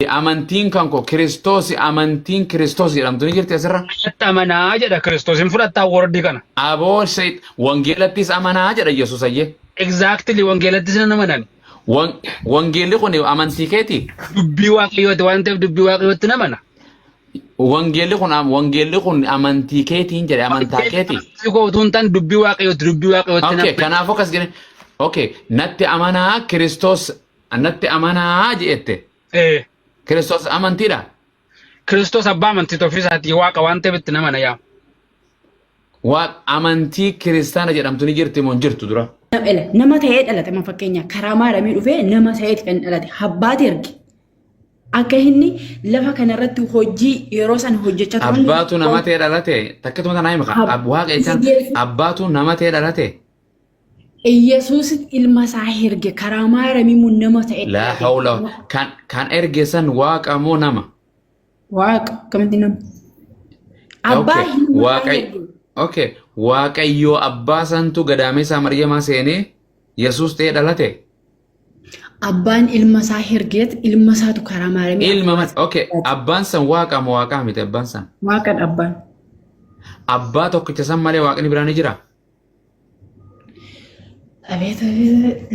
Amantiin kan koo Kiristoos, amantiin Kiristoos jedhamtu ni jirti asirra. Natti amanaa jedha Kiristoos. Hin fudhattaa wordii kana? Aboo wangeelattis amanaa jedha Yesuus ayyee. Exactly, wangeelattis nan amanan. Wangeelli kun amantii keeti. Dubbii Waaqayyooti waan ta'eef dubbii Waaqayyootti nan amana. Wangeelli kun amantii keetiin jedhe, amantaa keeti. Amantii koo utuu hin taane dubbii Waaqayyooti, dubbii Waaqayyootti nan Okay, kanaafuu akkas jedhe. Okay, natti amanaa Kiristoos, natti amanaa jedhette. Eh. Kiristoos amantiidha. Kiristoos abbaa amantii ofii isaatii Waaqa waan ta'eef itti namana yaa. Waaq amantii kiristaana jedhamtu ni jirti moo hin jirtu dura? Ela, nama ta'ee dhalate amma fakkeenya karaa maaramii dhufee nama ta'eeti kan dhalate abbaati erge. Akka inni lafa kanarratti hojii yeroo san hojjechaa turan. Abbaatu nama ta'ee dhalate, takkatuma tanaa hima. Waaqa jechaan abbaatu nama ta'ee dhalate. Iyyasuus ilma isaa erge, karaa maaramii mun nama ta'e Laa dhalate. hawla, kan erge san waaqa moo nama? Waaqa, akkamitti nama? Abbaa Okay, ilma isaa Waaqayyo. erge. Okay, Waaqayyoo abbaa santu gadaameessaa Maryamaa seenee Yesuus ta'ee dhalate. Abbaan ilma isaa ergeet, ilma isaatu karaa maaramii. Ilma okay, abbaan san waaqa moo waaqaa miti abbaan san? Waaqadha abbaan. Abbaa tokkicha san malee waaqni biraa ni jira? Abeet abeet.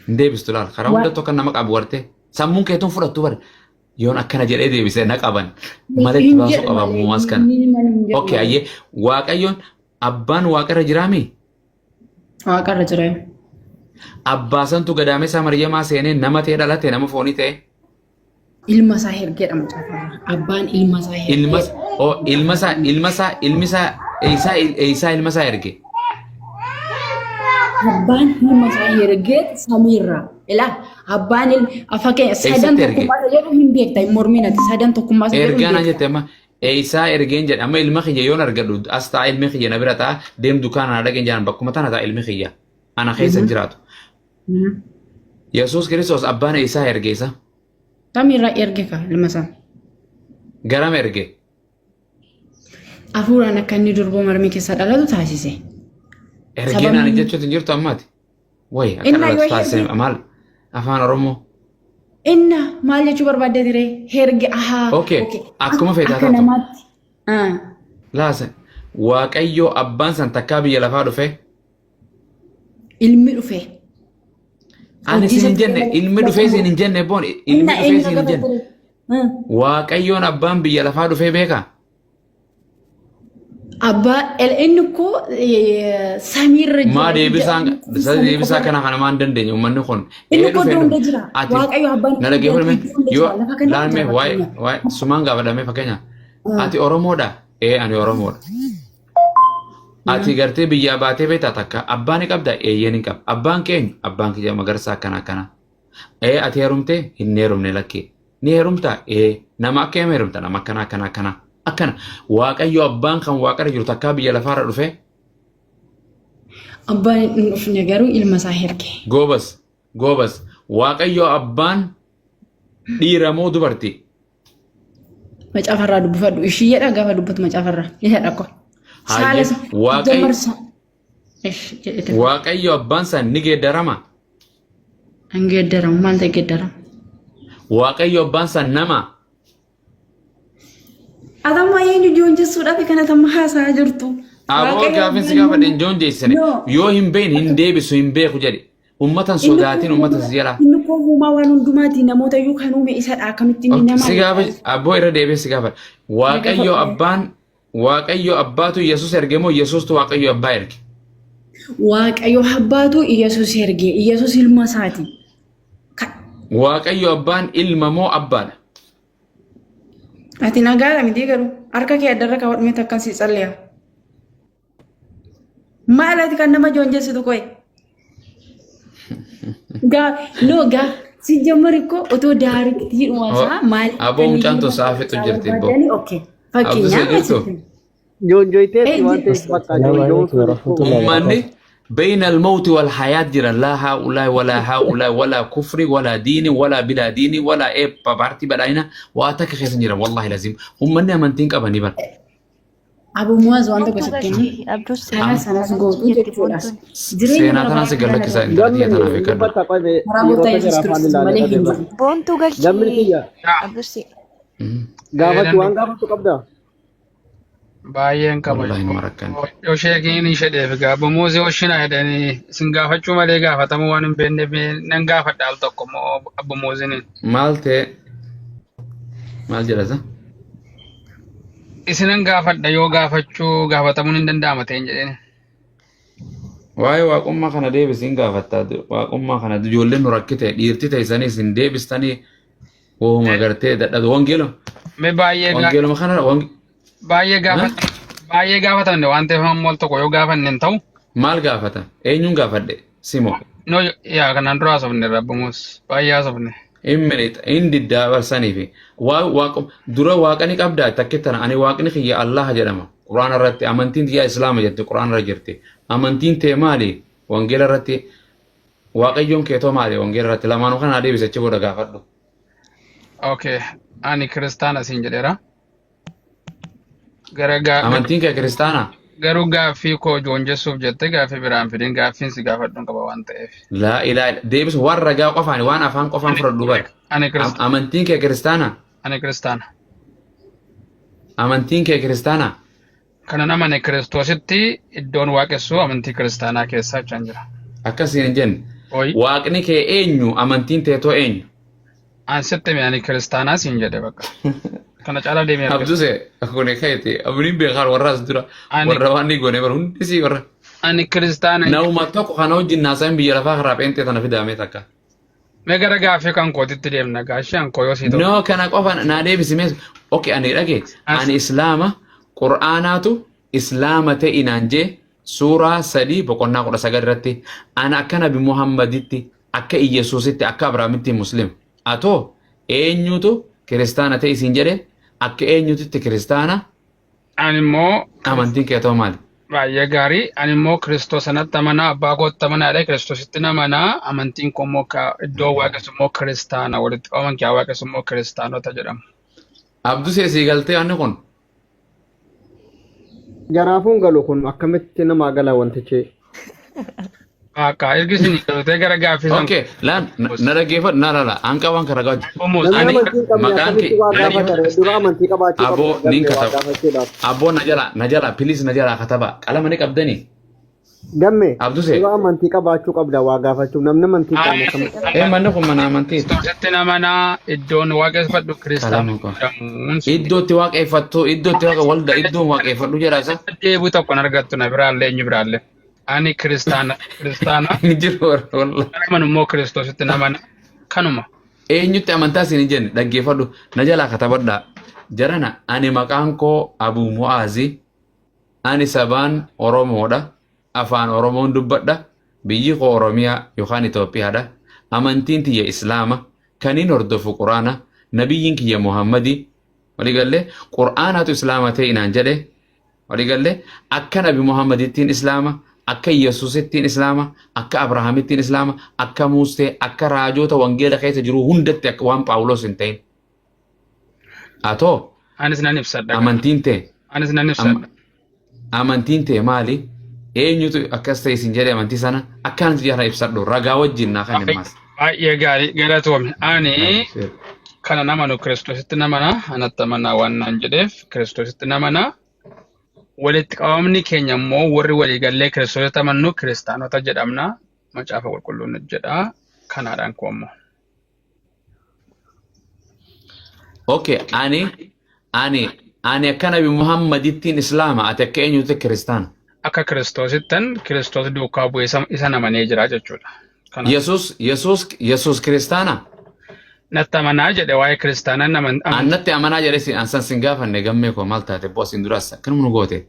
Hin deebistu laal. Karaa hundattuu akka nama qabu warte. Sammuun keetuun fudhattu bare. Yoon akkana jedhee deebisee na qaban. Mala itti Hin baasuu jedhu qaba malee, muumas kana. hin jedhu Okay, malee. ayyee, Waaqayyoon abbaan waaqarra jiraami? Waaqarra jira. Abbaa santu gadaameessaa Maryamaa seenee nama ta'ee dhalate, nama foonii ta'e. Ilma isaa ergeedha macaafarra. Abbaan ilma isaa ergee. Ilma oh, ilma isaa ilmi isaa eessaa eessaa ilma isaa erge? Abbaan ilma isaa ergee samiirraa. Ilaa, abbaan ilma fakkeenya sadan Eessatti erge? tokkummaa isa jedhu hin beekta, hin mormiin ati sadan tokkummaa isa jedhu hin Ergaa naan beekta. jette amma eessaa ergeen jedhe. Amma ilma kiyya yoon argadhu as ta'a, ilmi kiyya na bira ta'a, deem dukaana na dhaqeen jedhan, bakkuma tana ta'a ilmi kiyya ana keessa hin jiraatu. Yesuus Kiristoos abbaan eessaa erge isa? Samiirraa erge ka ilma isaa. Garam erge? Hafuuraan akka inni durboo marmii keessa dhalatu taasise. Ergee naan jechuutti hin jirtu ammaati. Wayi akka Innaa dhalatu yoo taasise erge- maal afaan Oromoo? Inna maal jechuu barbaadde ture? Herge ahaa. Okay, akkuma feetaa Akka taatu. namaatti. Ah. Laasa, Waaqayyoo abbaan san takkaa biyya lafaa dhufe? Ilmi dhufe. Ani Hojii siin hin isatti jenne, ilmi dhufee siin hin jenne boon, ilmi Inna dhufee eenyu siin hin jenne. ture? Waaqayyoon abbaan biyya lafaa dhufee beekaa? Abbaa inni koo samiirra jira. Maa deebisaan deebisaa kana kana maan dandeenye uummanni kun. Inni Ee koo dhufee iddoo hunda dhufe. jira. Ati Waaqayyo abbaan na dhaggeeffadhu iddoo hunda yoo jira. Lafa kana laalmee jira waa'ee fakkeenya. waa'ee sumaan gaafadhamee fakkeenya. Ati Oromoodha? Ee, ani Oromoodha. Ati gartee biyyaa baatee beektaa takka? Abbaa ni qabda? Eeyyee, ni qaba. Abbaan keenya, abbaan kiyya Magarsaa akkana akkana. Ee, ati heerumtee? Hin heerumne lakkee. Ni heerumtaa? Ee, nama akka heerumta? Heerumta nama akkana akkana akkana akkana. Waaqayyo abbaan kan waaqarra jiru takkaa biyya lafaarra dhufee? Abbaan hin dhufne, garuu ilma isaa erge. Goobas goobas, Waaqayyo abbaan dhiira moo dubartii? Macaafarraa dubbifadhu. Ishii jedha gaafa dubbatu macaafarraa. Ni jedha ko. Hayyee, Saala Ish jedhete. Waaqayyo abbaan san ni geeddarama? Hin geeddaramu, maal ta'e geeddarama? Waaqayyo abbaan san nama? Atamma eenyu joonjessuudhaaf kana tamma haasa'aa jirtu? Aboo Waaqayyo gaafin si abbaan gaafadhe hin nama. joonjeessine. No. Yoo hin beekne hin deebisu, hin beeku jedhi. Ummatan Inni sodaatin koo ummata si jalaa. Inni koo uumaa waan hundumaati, namoota iyyuu kan uume isadha, akkamitti inni nama Si gaafa abboo irra deebi'ee si gaafadha. Waaqayyo gaafadhu. abbaan, Waaqayyo abbaatu Yesuus erge moo Yesuustu Waaqayyo abbaa erge? Waaqayyo abbaatu Iyyasuus erge. Iyyasuus ilma isaati. Waaqayyo abbaan ilma moo abbaadha? Ati nagaadha miti garuu harka kee addarra kaawwadhu mee, takkan si tsalliya. Maal ati kan nama joonjessitu koye? Gaa no gaa si jammari ko otoo daariktiidhuma isaa maal Aboo mucaan tun sa'a fixu jirti ibboo. Okay. Abduu Fakkeenyaaf jirtu? Joonjoyteetti waan ta'eef bakka Assalamu joonjoon alaikum warahmatullahi Ummanni wabarakatuh. بين الموت والحياة جرا، لا هؤلاء ولا هؤلاء ولا كفر ولا دين ولا بلا دين ولا إيه بارتي بداينا واتك خيسن جرا، والله لازم ummanni amantiin qabanii bar. Abu Muaz waan tokko Abduu sitti himu. galchi. Abduu Karaa sanas galchi gootu jetti jechuudha. boontuun. Jireenya Seenaa bara tanaan si baraa gallakkisaa kana intalli Gammini tanaaf eeggadhu. dubbata qabe karaa gooftaa dhiirota Yesuus jara afaan Kiristoos ilaalee malee hin qabeeba. jiru. Boontuu Gammini galchi. kiyya Abduu si. gaafachuu waan gaafachuu qabda. Baay'een qaba. Wallaahi nama rakkan. Yoo sheekiin ishee dheefi gaafa muuzii hoshina jedhanii isin gaafachuu malee gaafatamuu waan hin beekneef nan gaafadha al tokko immoo abbo muuziniin. Maal ta'e maal jedhata? Isinan gaafadha yoo gaafachuu gaafatamuun hin danda'ama ta'een jedheen. Waa'ee waaqummaa kana deebisiin gaafattaa waaqummaa kana ijoolleen nu rakkite dhiirti teessanii isin deebistanii wooma gartee dadhabe wangeeluma Mee baay'ee wangeeluma kana baay'ee gaafatan baay'ee gaafatamne waan ta'eef ammoo al tokko yoo gaafanne hin ta'u. Maal gaafata? Eenyuun gaafadhe? Simo. No yaa kanaan dura haasofne irra abbo Muus baay'ee haasofne. Hin milixa hin diddaa barsaniifi waaqum dura waaqa ni qabdaa takkittana ani waaqni kiyya Allaha jedhama quraana irratti amantiin tiyya islaama jette quraana irra jirti amantiin tee maali wangeela irratti waaqayyoon keetoo maali wangeela irratti lamaanuu kana deebise achi booda gaafadhu. Okay ani kiristaana siin jedheera. Gara gaa Amantiin kee kiristaana? Garuu gaaffii koo joonjessuuf jettee gaaffii biraan fidin gaaffiin si gaafadhuun qaba waan ta'eef. Laa ilaa deebisu waan ragaa qofaan waan afaan qofaan fudhadhu bara. Ani kiristaana. Amantiin kee kiristaana? Ani kiristaana. Amantiin kee kiristaana? Kanan amane Kiristoositti iddoon waaqessuu amantii kiristaanaa keessaa jechaan jira. Akkasiin hin jenne. Oi. Waaqni kee eenyu? Amantiin teetoo eenyu? An sitti hime ani kiristaanaa siin jedhe bakka. Kana caalaa deemee argata. Abduse kun keeti abdiin beekaan warra as dura warra waan ni goone bara hundi sii warra. Ani kiristaana. Nama tokko kana wajjin naasaan biyya lafaa karaa pheenxee tana fidaamee takka. Mee gara gaaffii kan kootitti deemna gaashii an koo yoo sii ta'u. No kana qofa naa deebisi mees. Okay ani dhage ani islaama qur'aanaatu islaama ta'e naan jee suuraa 3 boqonnaa 19 irratti ana akka nabi Muhammaditti akka Iyyasuusitti akka Abrahaamitti muslim atoo eenyutu kiristaana ta'e siin jedhe akka eenyutitti kiristaana Ani immoo amantiin kee ta'u maali? Baay'ee gaarii. Ani immoo Kiristoos sanatti amanaa, abbaa kootti amanaa jedhee Kiristoositti amanaa. Amantiin koo immoo iddoo waaqessu immoo kiristaana. Walitti qabaman kee waaqessu immoo kiristaanota jedhamu. Abdusee sii galtee wanni kun? Jaraafuun galu kun akkamitti namaa gala wantichi? Bakka ergi isin galtee gara gaaffii san. Okay, laan na dhaggeeffadhu na lala hanqa waan kana gahu. Umuus Namni Ani amantii hin qabne maqaan akkamitti kee waa gaafata ree? Dura amantii qabaachuu Aboo qabda nin gammee waa kataba. gaafachuudhaaf. Aboo na jala na jala please na jala kataba qalama ni qabdanii. Gamme Abduse. dura amantii qabaachuu qabda waa gaafachuuf namni amantii hin qabne akkamitti. Ee manni kun mana amantiiti. Kiristoositti amanaa iddoon waaqeffadhu kiristaana Qalama koo. jedhamuun sun. Iddootti waaqeffattu iddootti waaqa walda iddoon waaqeffadhu jedha isa. Deebii tokko hin argattu na biraallee eenyu biraallee. Ani kiristaana kiristaana Hin jiru wallah. kan amanu immoo Kiristoositti amana kanuma. Eenyutti amantaa isin hin jenne dhaggeeffadhu na jalaa katabadhaa. Jarana ani maqaan koo Abuu Mu'aazi Ani sabaan Oromoodha. Afaan Oromoon dubbadha. Biyyi koo Oromiyaa yookaan Itoophiyaadha. Amantiin tiyya Islaama. Kaniin hordofu Quraana. Nabiyyiin kiyya Muhammadi. Walii gallee Qur'aanaatu Islaama ta'e naan jedhe. Walii gallee akka Nabi Muhammadittiin Islaama, akka Yesuusittiin Islaama, akka Abrahaamittiin Islaama, akka Muusee, akka raajoota wangeela keessa jiru hundatti akka waan Phaawulos hin ta'in. Atoo Anis nan ibsadha. amantiin tee Anis nan ibsadha. Amantiin tee maali? Eenyutu akkas ta'e isin jedhe amantii sana akkaan jara ibsadhu ragaa wajjin naa kan himmas. Baay'ee gaarii galatoomi. Ani kana namanu Kiristoositti namana anatti amanaa waan naan jedheef Kiristoositti namana. Walitti qabamni keenya immoo warri waliigallee Kiristoositti amannu kiristaanota jedhamna. Macaafa qulqulluun jedha. Kanaadhaan koo immoo. Okay, ani ani akka Nabi Muhammadittiin Islaama ati akka eenyutti kiristaana? Akka Kiristoosittan Kiristoos duukaa bu'ee isa amanee jira jechuudha. Kanaaf Yesuus Yesuus Yesuus kiristaana? Natti amanaa jedhe waa'ee kiristaanaa naman An natti amanaa jedhe si an san sin gaafanne gammee koo maal taate bu'aa sin duraas akkanuma nu goote.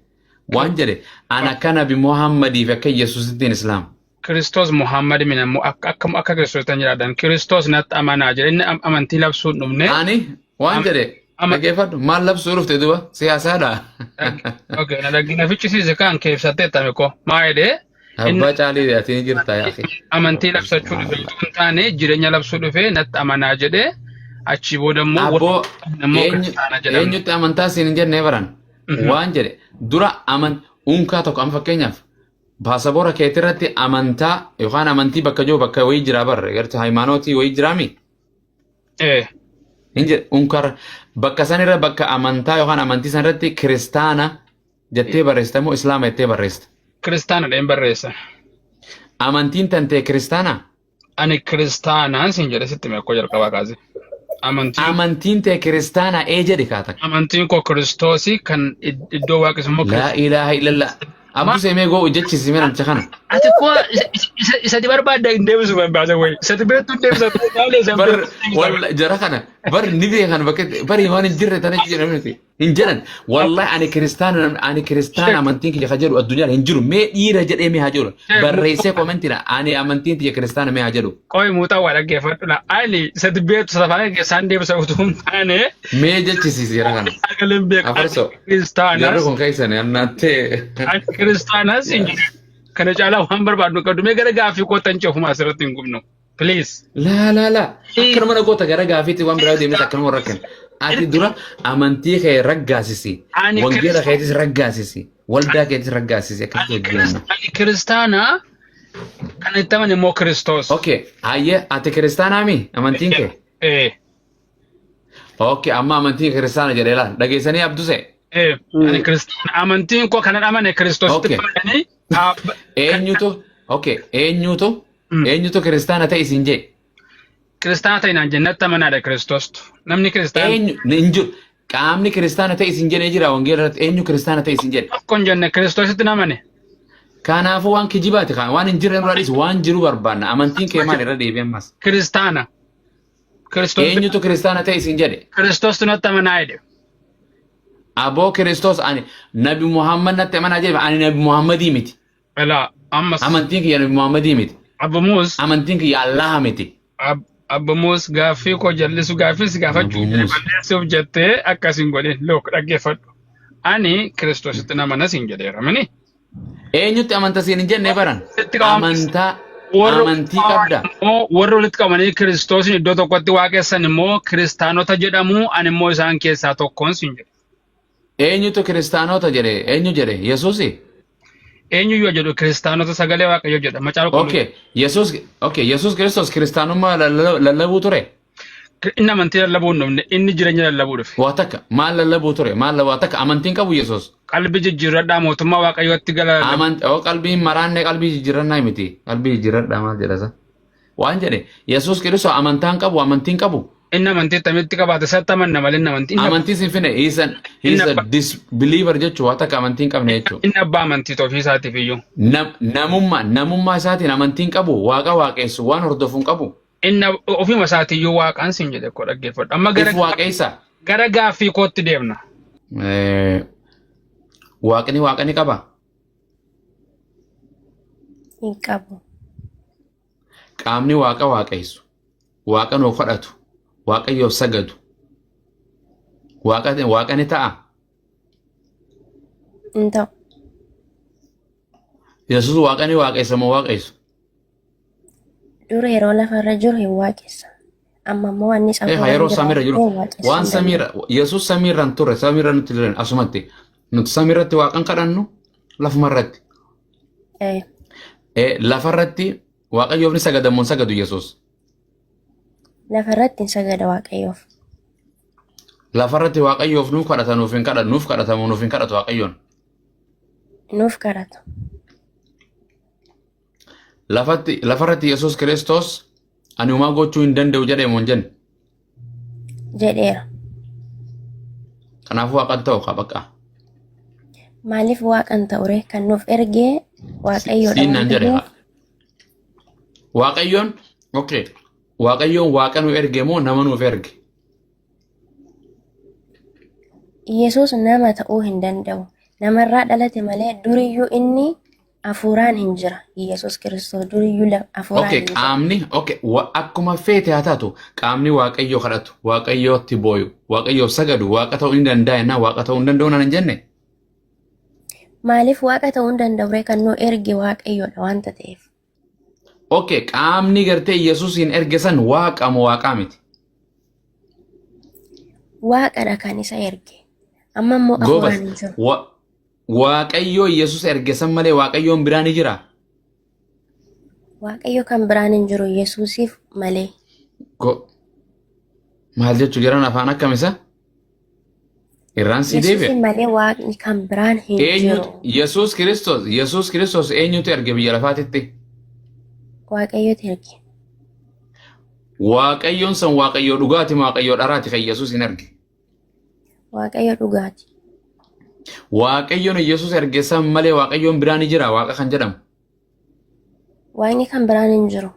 Waan jedhe an akka Nabi Muhammadii fi akka Yesuusittiin Islaama. Kiristoos Muhammad min ammoo akka akka akka Kiristoos tan jiraatan Kiristoos natti amanaa jedhe inni amantii labsuu hin dhufne. Ani waan jedhe dhaggeeffadhu maal labsuu dhufte duba siyaasaadha. Okay, na dhaggina fichisiise kan keebsattee tame ko maa jedhee inni Abbaa caalii ati ni jirta yaa akhi. Amantii labsachuu dhufe utuu hin taane jireenya labsuu dhufe natti amanaa jedhee achii booda immoo Abboo warra immoo eenyu kiristaana jedhamne. eenyutti amantaa siin hin jenne baran. Waan jedhe dura aman unkaa tokko amma fakkeenyaaf paasapoora keetirratti amantaa yookaan amantii bakka jiru bakka wayii jira barre gartee hayimaanootii wayii jiraami. Hin jedhe unkarra bakka sanirra bakka amantaa yookaan amantii sanirratti kiristaana jettee barreessita moo islaama jettee barreessita? Kiristaana dheen barreessa. Amantiin tantee kiristaanaa? Ani kiristaanaan siin jedhe sitti hime akkoo jalqabaa kaase. Amantiin Amantiin tee kiristaanaa ee jedhi kaata. Amantiin koo Kiristoosii kan iddoo waaqessu immoo Laa Kiristoos. ilaaha illallah. Abduu seemee goo hojjechiisi mee namicha kana. Ati koo isa ti barbaadda hin deebisu barbaada wayi. Isa ti beektu hin deebisa. Maali isa Bar beektu hin deebisa. Walla jara kana bar ni beekan bakka bari waan hin jirre tana jedhan miti. Hin jedhan wallahi ani kiristaana ani kiristaana amantiin kiyya ka jedhu addunyaan hin jiru mee dhiira jedhee mee haa jedhu barreessee koomentiidha ani amantiin tiyya kiristaana mee haa jedhu. Qoy muuxaa waa dhaggeeffadhu la. Ani isa ti beektu safaan keessaan deebisa utuu hin taane Mee jechisiisi jara kana. sagaleen beeku. Ani Afarsoo. Jarri kiristaanas kun keessan annaattee. ani kiristaanas hin jedhu. Kana caalaa waan barbaadnu qabdu mee gara gaaffii kootan ceefuma asirratti hin gubnu. Please. Laa laa laa. Akkanuma na goota gara gaafiitti waan biraa deemte akkanuma rakkan. Ati dura amantii kee raggaasisi. Ani Wangeela keetis raggaasisi. Waldaa keetis raggaasisi. Akkasitti hojjenna. Ani kiristaana kan itti amane immoo Kiristoos. Okay. Hayyee ati kiristaanaa mi? Amantiin kee? Ee. Okay. Amma amantiin kiristaana jedhee laal. Dhageessanii Abduse? Ee. Ani kiristaana amantiin koo kanan amane Kiristoositti amananii Eenyutu? Okay. Eenyutu? Eenyutu kiristaana ta'e isin jee? Kiristaana ta'e naan jennatti amanaadha Kiristoostu. Namni kiristaana Eenyu hin jiru. Qaamni kiristaana ta'e isin jedhee jira wangeela irratti eenyu kiristaana ta'e isin jedhe. Tokko hin jenne Kiristoositti namane. Kanaafuu waan kijibaati kaan waan hin jirre nurraa dhiisi waan jiru barbaanna. Amantiin kee maal irra deebi'e ammas. Kiristaana. Kiristoos Eenyutu kiristaana ta'e isin jedhe? Kiristoostu natti amanaa jedhe. Aboo Kiristoos ani Nabi Muhammad natti amanaa jedhe ani Nabi Muhammadii miti. Elaa ammas Amantiin kiyya Nabi Muhammadii miti. Abba Muus Amantiin kiyya Allaha miti. Abba Muus gaaffii koo jallisu gaaffii si gaafachuu Abba Muus. balleessuuf jettee akkas hin godhin look dhaggeeffadhu. Ani Kiristoositti nama siin jedheera mini. Eenyutti amanta siin hin jenne baran. Walitti qabamanii Amantaa warra amantii qabda. immoo warri walitti qabamanii Kiristoosin iddoo tokkotti waaqessan immoo kiristaanota jedhamu ani immoo isaan keessaa tokkoon siin jedhe. Eenyutu kiristaanota jedhe? Eenyu jedhe? Yesuusi? Eenyuyyuu jedhu kiristaanota sagalee Waaqayyoo jedha. Macaafa qulqulluu. Okay, Yesuus okay, Yesuus Kiristoos kiristaanummaa lallabuu ture. Inni amantii lallabuu hin dhufne, inni jireenya lallabuu dhufe. Waa takka maal lallabuu ture? Maal waa takka amantiin qabu Yesuus. Qalbii jijjiirradhaa mootummaa Waaqayyootti gala lallabuu. Amant oo qalbiin maraanne qalbii jijjiirrannaa miti. Qalbii jijjiirradhaa maal jedha isa? Waan jedhe Yesuus Kiristoos amantaan qabu amantiin qabu. Inni amantii akkamitti qabaate isatti amanna malee inni amantii. Amantii sin fine he's an he's a disbeliever jechuun waa takka amantii hin qabne jechuudha. Inni abbaa amantii ofii isaatiif iyyuu. Namummaa isaatiin amantii hin qabu waaqa waaqessu waan hordofu hin qabu. Inni ofiima isaatiiyyuu waaqaan siin jedhe koo dhaggeeffadhu. Amma gara If waaqeessa. gara gaaffii kootti deemna. Waaqni waaqa ni qaba. Hin qabu. Qaamni waaqa waaqessu, waaqa nuu kadhatu, waaqayyoof sagadu, waaqa waaqa ni ta'a. Hin ta'u. Yesuus waaqa ni waaqessa moo waaqessu? Dura yeroo lafarra jiru hin waaqessa. Amma immoo wanni Eh, yeroo samiirra jiru waan samiirra Yesuus samiirra hin turre samiirra nutti jiran asumatti nuti samiirratti waaqan kadhannu lafumarratti. Lafarratti Waaqayyoof ni sagada moo hin sagadu Yesuus? Lafarratti hin sagada Waaqayyoof. Lafarratti Waaqayyoof nuuf kadhata nuuf hin kadhatu nuuf kadhata moo nuuf hin kadhatu Waaqayyoon? Nuuf kadhata. Lafatti lafarratti Yesuus Kiristoos ani homaa gochuu hin danda'u jedhee moo hin jenne? Jedheera. Kanaafuu waaqan ta'u kaa bakka. Maaliif waaqan ta'u ree? Kan nuuf ergee Waaqayyoodha Siin waan naan jedhe ta'eef kaa. Waaqayyoon okay. Waaqayyoon waaqa nu erge moo nama nuuf erge? Yesuus nama ta'uu hin danda'u. Namarraa dhalate malee duriyyuu inni hafuuraan hin jira. Yesuus Kiristoos duriyyuu hafuuraan Okay, hin jira. qaamni okay, akkuma feete haa taatu qaamni Waaqayyoo kadhatu, Waaqayyootti booyu, Waaqayyoof sagadu, Waaqa ta'uu ni danda'a jennaan Waaqa ta'uu hin danda'u naan hin jenne. Maaliif waaqa ta'uu hin danda'u ree kan nu erge Waaqayyoodha waanta ta'eef. Okay, qaamni gartee Yesuusiin erge san Waaqa moo Waaqaa miti? Waaqadha kan isa erge. Amma immoo Goobas. hafuuraan hin jiru. Waaqayyoo Yesuus erge san malee Waaqayyoon biraa ni jiraa? Waaqayyo kan biraan hin jiru Yesuusiif malee. Maal jechuu jiran afaan akkam isa? Irraan sii deebi'e. Yesuusiin malee Waaqni kan biraan hin Eenyutu jiru. Yesuus Kiristoos Yesuus Kiristoos eenyutu erge biyya lafaatitti? Waaqayyotu erge. Waaqayyoon san Waaqayyoo dhugaati moo Waaqayyoo dharaati kan Yesuus hin erge? Waaqayyo dhugaati. Waaqayyoon Yesuus erge san malee Waaqayyoon biraa ni jira Waaqa kan jedhamu. Waaqni kan biraan hin jiru.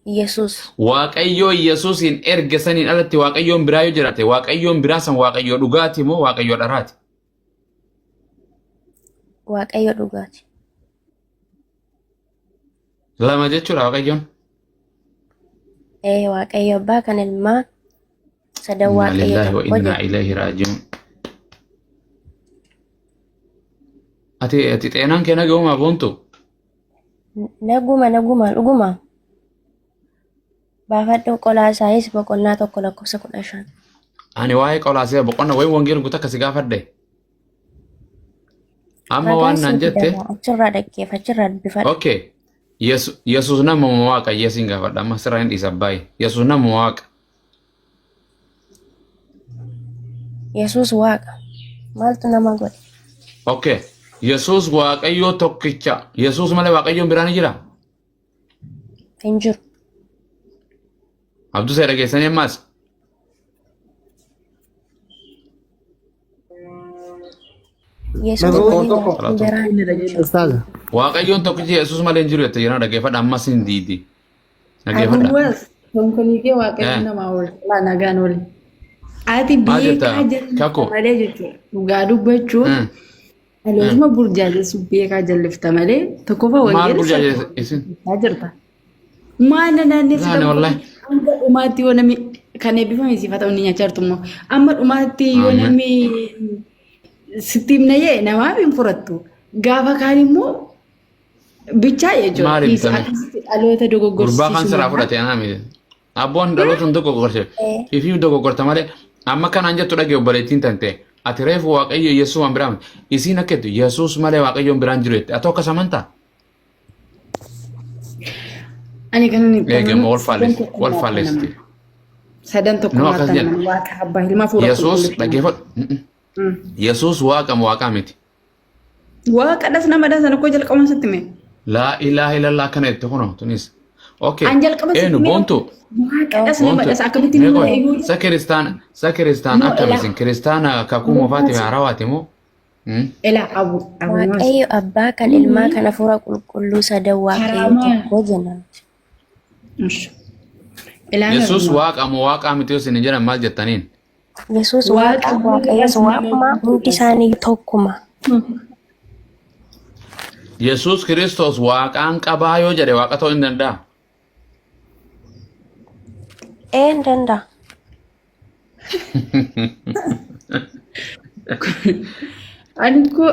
Yesuus. Waaqayyoo Yesuusiin erge saniin alatti Waaqayyoon biraa yoo jiraate Waaqayyoon biraa san Waaqayyoo dhugaati moo Waaqayyoo dharaati? Waaqayyo dhugaati. Lama jechuudha Waaqayyoon. Ee, Waaqayyo abbaa kan ilmaa sadan Inna Waaqayyo lillahi wa tokko inna jedhu. ilayhi raaji'uun. Ati xeenaan kee nagahuma boontu? Naguma, naguma, dhuguma. Baafadhu Qolaasaayis boqonnaa 1 lakkoofsa 15. Ani waa'ee Qolaasee boqonna wayii wangeela guutuu akka si gaafadhe. Amma Ragaan waan naan siif jette. fidama. Achirraa dhaggeeffa, achirraa dubbifadhu. Okay. Yesuus nama moo waaqa? Yesuus gaafadha. Amma sirraa hin dhiisa baay'ee. Yesuus nama moo waaqa? Yesuus waaqa. Maaltu nama godhe? Okay. Yesuus Waaqayyoo tokkicha. Yesuus malee Waaqayyoon biraa ni jira? Hin jiru. Abduu see dhageessanii ammaas. Yesuus Tokko malee tokko. waaqni biraan hin jiru. Ustaaza. Waaqayyoon tokkichi Yesuus malee hin jiru jette yeroo dhaggeeffadha ammas hin diidi. Dhaggeeffadha. Aduwwas konkolii waaqayyo namaa ol laa nagaan oli. Ati Maal jetta? beekaa jallifta Kakuu. malee jechuudha. Dhugaa dubbachuuf dhalootuma burjaajessuuf beekaa jallifta malee tokkoffaa Maal wangeela burjaajessu isin? salphaa jirta. Maal na naannessi Laane wallahi. hanga dhumaatti yoo namni kan eebbifame siif haa ta'u inni nyaachaa jirtu immoo amma dhumaatti yoo Ameen. namni sitti himna jee namaaf hin furattu. Gaafa kaan immoo bichaa jechuudha. Maaliif Dhiisi bitame? akkasitti dhaloota Gurbaa kan dogoggorsiisuu siraa mala. fudhate anaa miti. Abboon dhaloota hin dogoggorse. Ifii dogoggorta malee amma kanaan jettu dhagee obboleettiin tante. Ati reefu Waaqayyo Yesuus waan biraa miti. Isiin akka jettu Yesuus malee Waaqayyoon biraan jiru jette. Ati akkas amantaa? Ani kanan itti Eega amanu wal sadan faallesti. Wal tokkummaatti faallesti. amana. Sadan No tokkummaatti akkas amana. jedha. Waaqa abbaa ilma hafuura Yesuus qulqulluutti amana. dhaggeeffadhu. Yesuus waaqa moo waaqaa miti? Waaqadhas namadhas ani koo jalqabuma sitti hime. Laa ilaaha illallah akkana jette kunoo tunis. Okay. An jalqaba sitti Eenyu hime boontu? waaqadhas Boontu. namadhas akkamitti Mee nama qoy. eeguu Sa kiristaan sa kiristaan No, akkam elaa. isin kiristaana kakuu moofaati haarawaati moo? Elaa abu abu maas. Waaqayyo abbaa kan ilmaa kan hafuura qulqulluu sadan Waaqayyo Karaamaa. tokko jenna nuti. Ish. Ilaa Yesuus nama. waaqa moo waaqaa miti yoo isin jedhan maal jettaniin? Yesuus Waaqa Waaqa, Waaqayyos malee nama Waaquma, hundi guutuudha. isaanii tokkuma. Yesuus Kiristoos waaqaan qabaa yoo jedhe waaqa ta'uu hin danda'a. Ee hin danda'a. Ani koo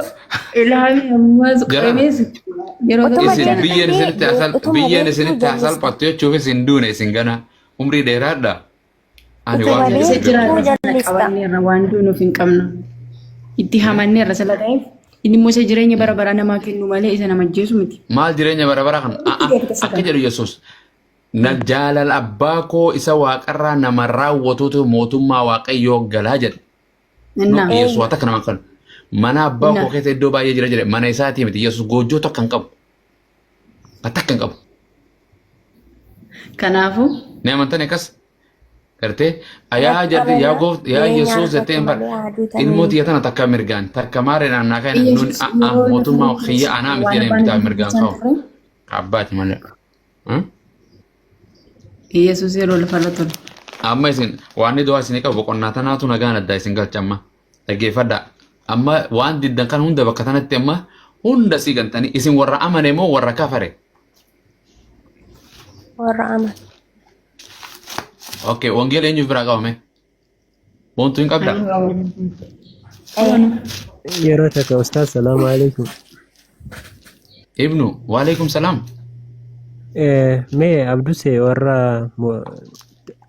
ilaalii ammas Jara qabee sitti yeroo Utuma tokko isin jara. biyyeen isinitti haa sal Utuma biyyeen beektuu isinitti haa jallista. salphattu jechuuf isin duune isin gana umrii dheeraadha. Ani Utuma waan Isa jedhu hin beeku. beektuu jiraanne sana jallista. qabanneerra waan duunuuf hin qabnu. Itti hamanneerra sila ta'eef inni immoo isa jireenya bara baraa namaa kennu malee isa nama ajjeesu miti. Maal jireenya bara bara kan Itti beekta isa akka kana. jedhu Yesuus na jaalala abbaa koo isa waaqarraa nama raawwatutu mootummaa waaqayyoo galaa jedhe. No, Innaa. Yesuus waa takka nama kan mana abbaa Innaa. koo keessa iddoo baay'ee jira jedhe mana isaatii miti Yesuus goojjoo takka hin qabu. Takka hin qabu. Kanaafuu Ni amantan akkas gartee ayaa Natti jedhe yaa amanaa gooft yaa jireenya Yesuus jettee argattu hin bar malee haaduu ilmoo tanii. tiyya tana takka mirgaan takka maareen naa kan nuun Yesuus a'a yeroo lafa mootummaa irra kiyya anaa miti waan jedheen abbaan bitaa isaa mirgaan dubbachaa ka'u ture. abbaati malee. Yesuus yeroo lafa irra ture. Amma isin waan inni du'aa isinii qabu boqonnaa tanaatu nagaan addaa isin galcha amma dhaggeeffadhaa. Amma waan diddan kan hunda bakka tanatti amma hunda sii gantanii isin warra amane moo warra kafare? Warra amane. Okay, wangeela eenyuuf biraa qabame? Boontuu hin qabdaa? Yeroo takka ustaaz salaamu alaikum. Ibnu, waalaikum salaam. Mee Abduse warra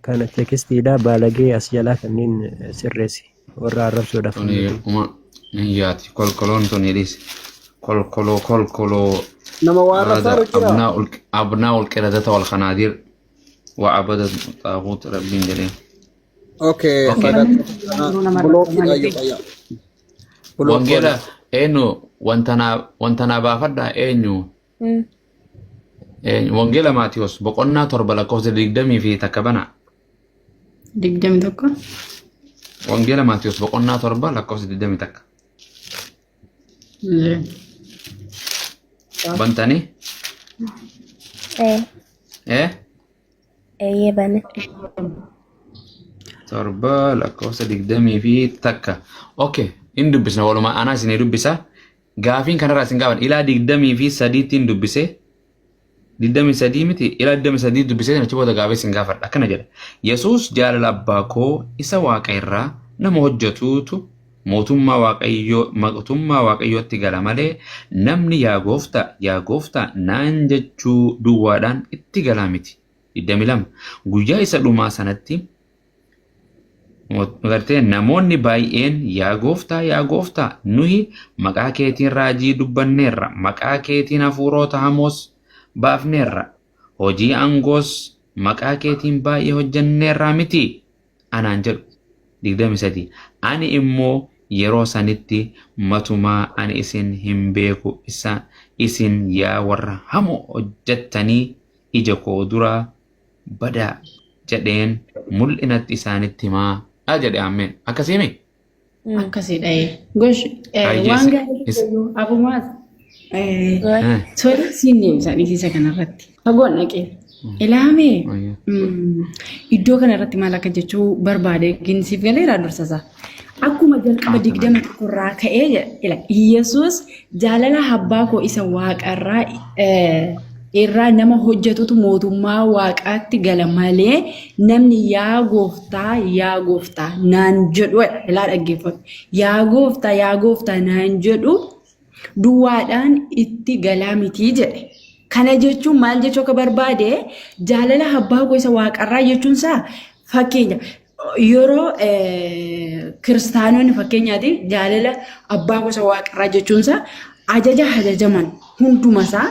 kana tekstiidha baalagee as jalaa kanneen sirreessi warra arrabsoodhaaf. Tuni uma Yaati kolkoloon tun hidhis. Kolkoloo kolkoloo. Nama waa هذا arrabsaa jira. أبناء القردة والخنازير وعبدة الطاغوت ربين جليل. Okay. Okay. Bulookiidha ayyo. Bulookii. Wangeela eenyu wanta naa baafadha eenyu eenyu Wangeela Maatiyos boqonnaa 7 lakkoofsa 21 bana. 21. Wangeela Maatiyos boqonnaa 7 lakkoofsa 21. Bantanii? Ee, Eh? eeyyee bane. 7 lakkoofsa 21. Okay. In dubbisna walumaa anaa isinii dubbisa. Gaafiin kanarraa isin gaafan ilaa 23tti dubbise. 23 miti ilaa 23 dubbisee achi booda gaafii isin gaafadha. Akkana jedha. Yesuus jaalala abbaa koo isa waaqa irraa nama hojjetuutu mootummaa waaqayyootti gala malee namni yaa gooftaa yaa gooftaa naan jechuu duwwaadhaan itti galaa miti. 22 Guyyaa isa dhumaa sanatti gartee namoonni baay'een yaa gooftaa yaa gooftaa nuyi maqaa keetiin raajii dubbanneerra, maqaa keetiin hafuurota hamoos baafneerra, hojii aangoos maqaa keetiin baay'ee hojjenneerra miti anaan jedhu. 23 Ani immoo yeroo sanitti matumaa ani isin hin beeku, isa isin yaa warra hamoo hojjettanii ija koo duraa badaa jedheen mul'inatti isaanitti himaa a jedhe. Ameen. Akkasiimi. Akkasidha. Gosh, Baay'ee waan gaarii abumaas tole siin deemsa dhiisisa kanarratti. Fagoon dhaqee. Ilaamee iddoo kanarratti maal akka jechuu barbaade ginsiif galeera dursasaa. Akkuma jalqaba 21rraa ka'ee ila Iyyasuus jaalala abbaa koo isa waaqarraa irraa nama hojjetutu mootummaa waaqaatti gala malee namni yaa gooftaa yaa gooftaa naan jedhu, ilaa dhaggeeffatu, yaa gooftaa yaa gooftaa naan jedhu duwwaadhaan itti galaa mitii jedhe. Kana jechuun maal jechuu akka barbaade, jaalala abbaa koo isa waaqarraa jechuun isaa fakkeenya yeroo kiristaanonni fakkeenyaatiif jaalala abbaa koo isa waaqarraa jechuun isaa ajaja ajajaman hundumasaa,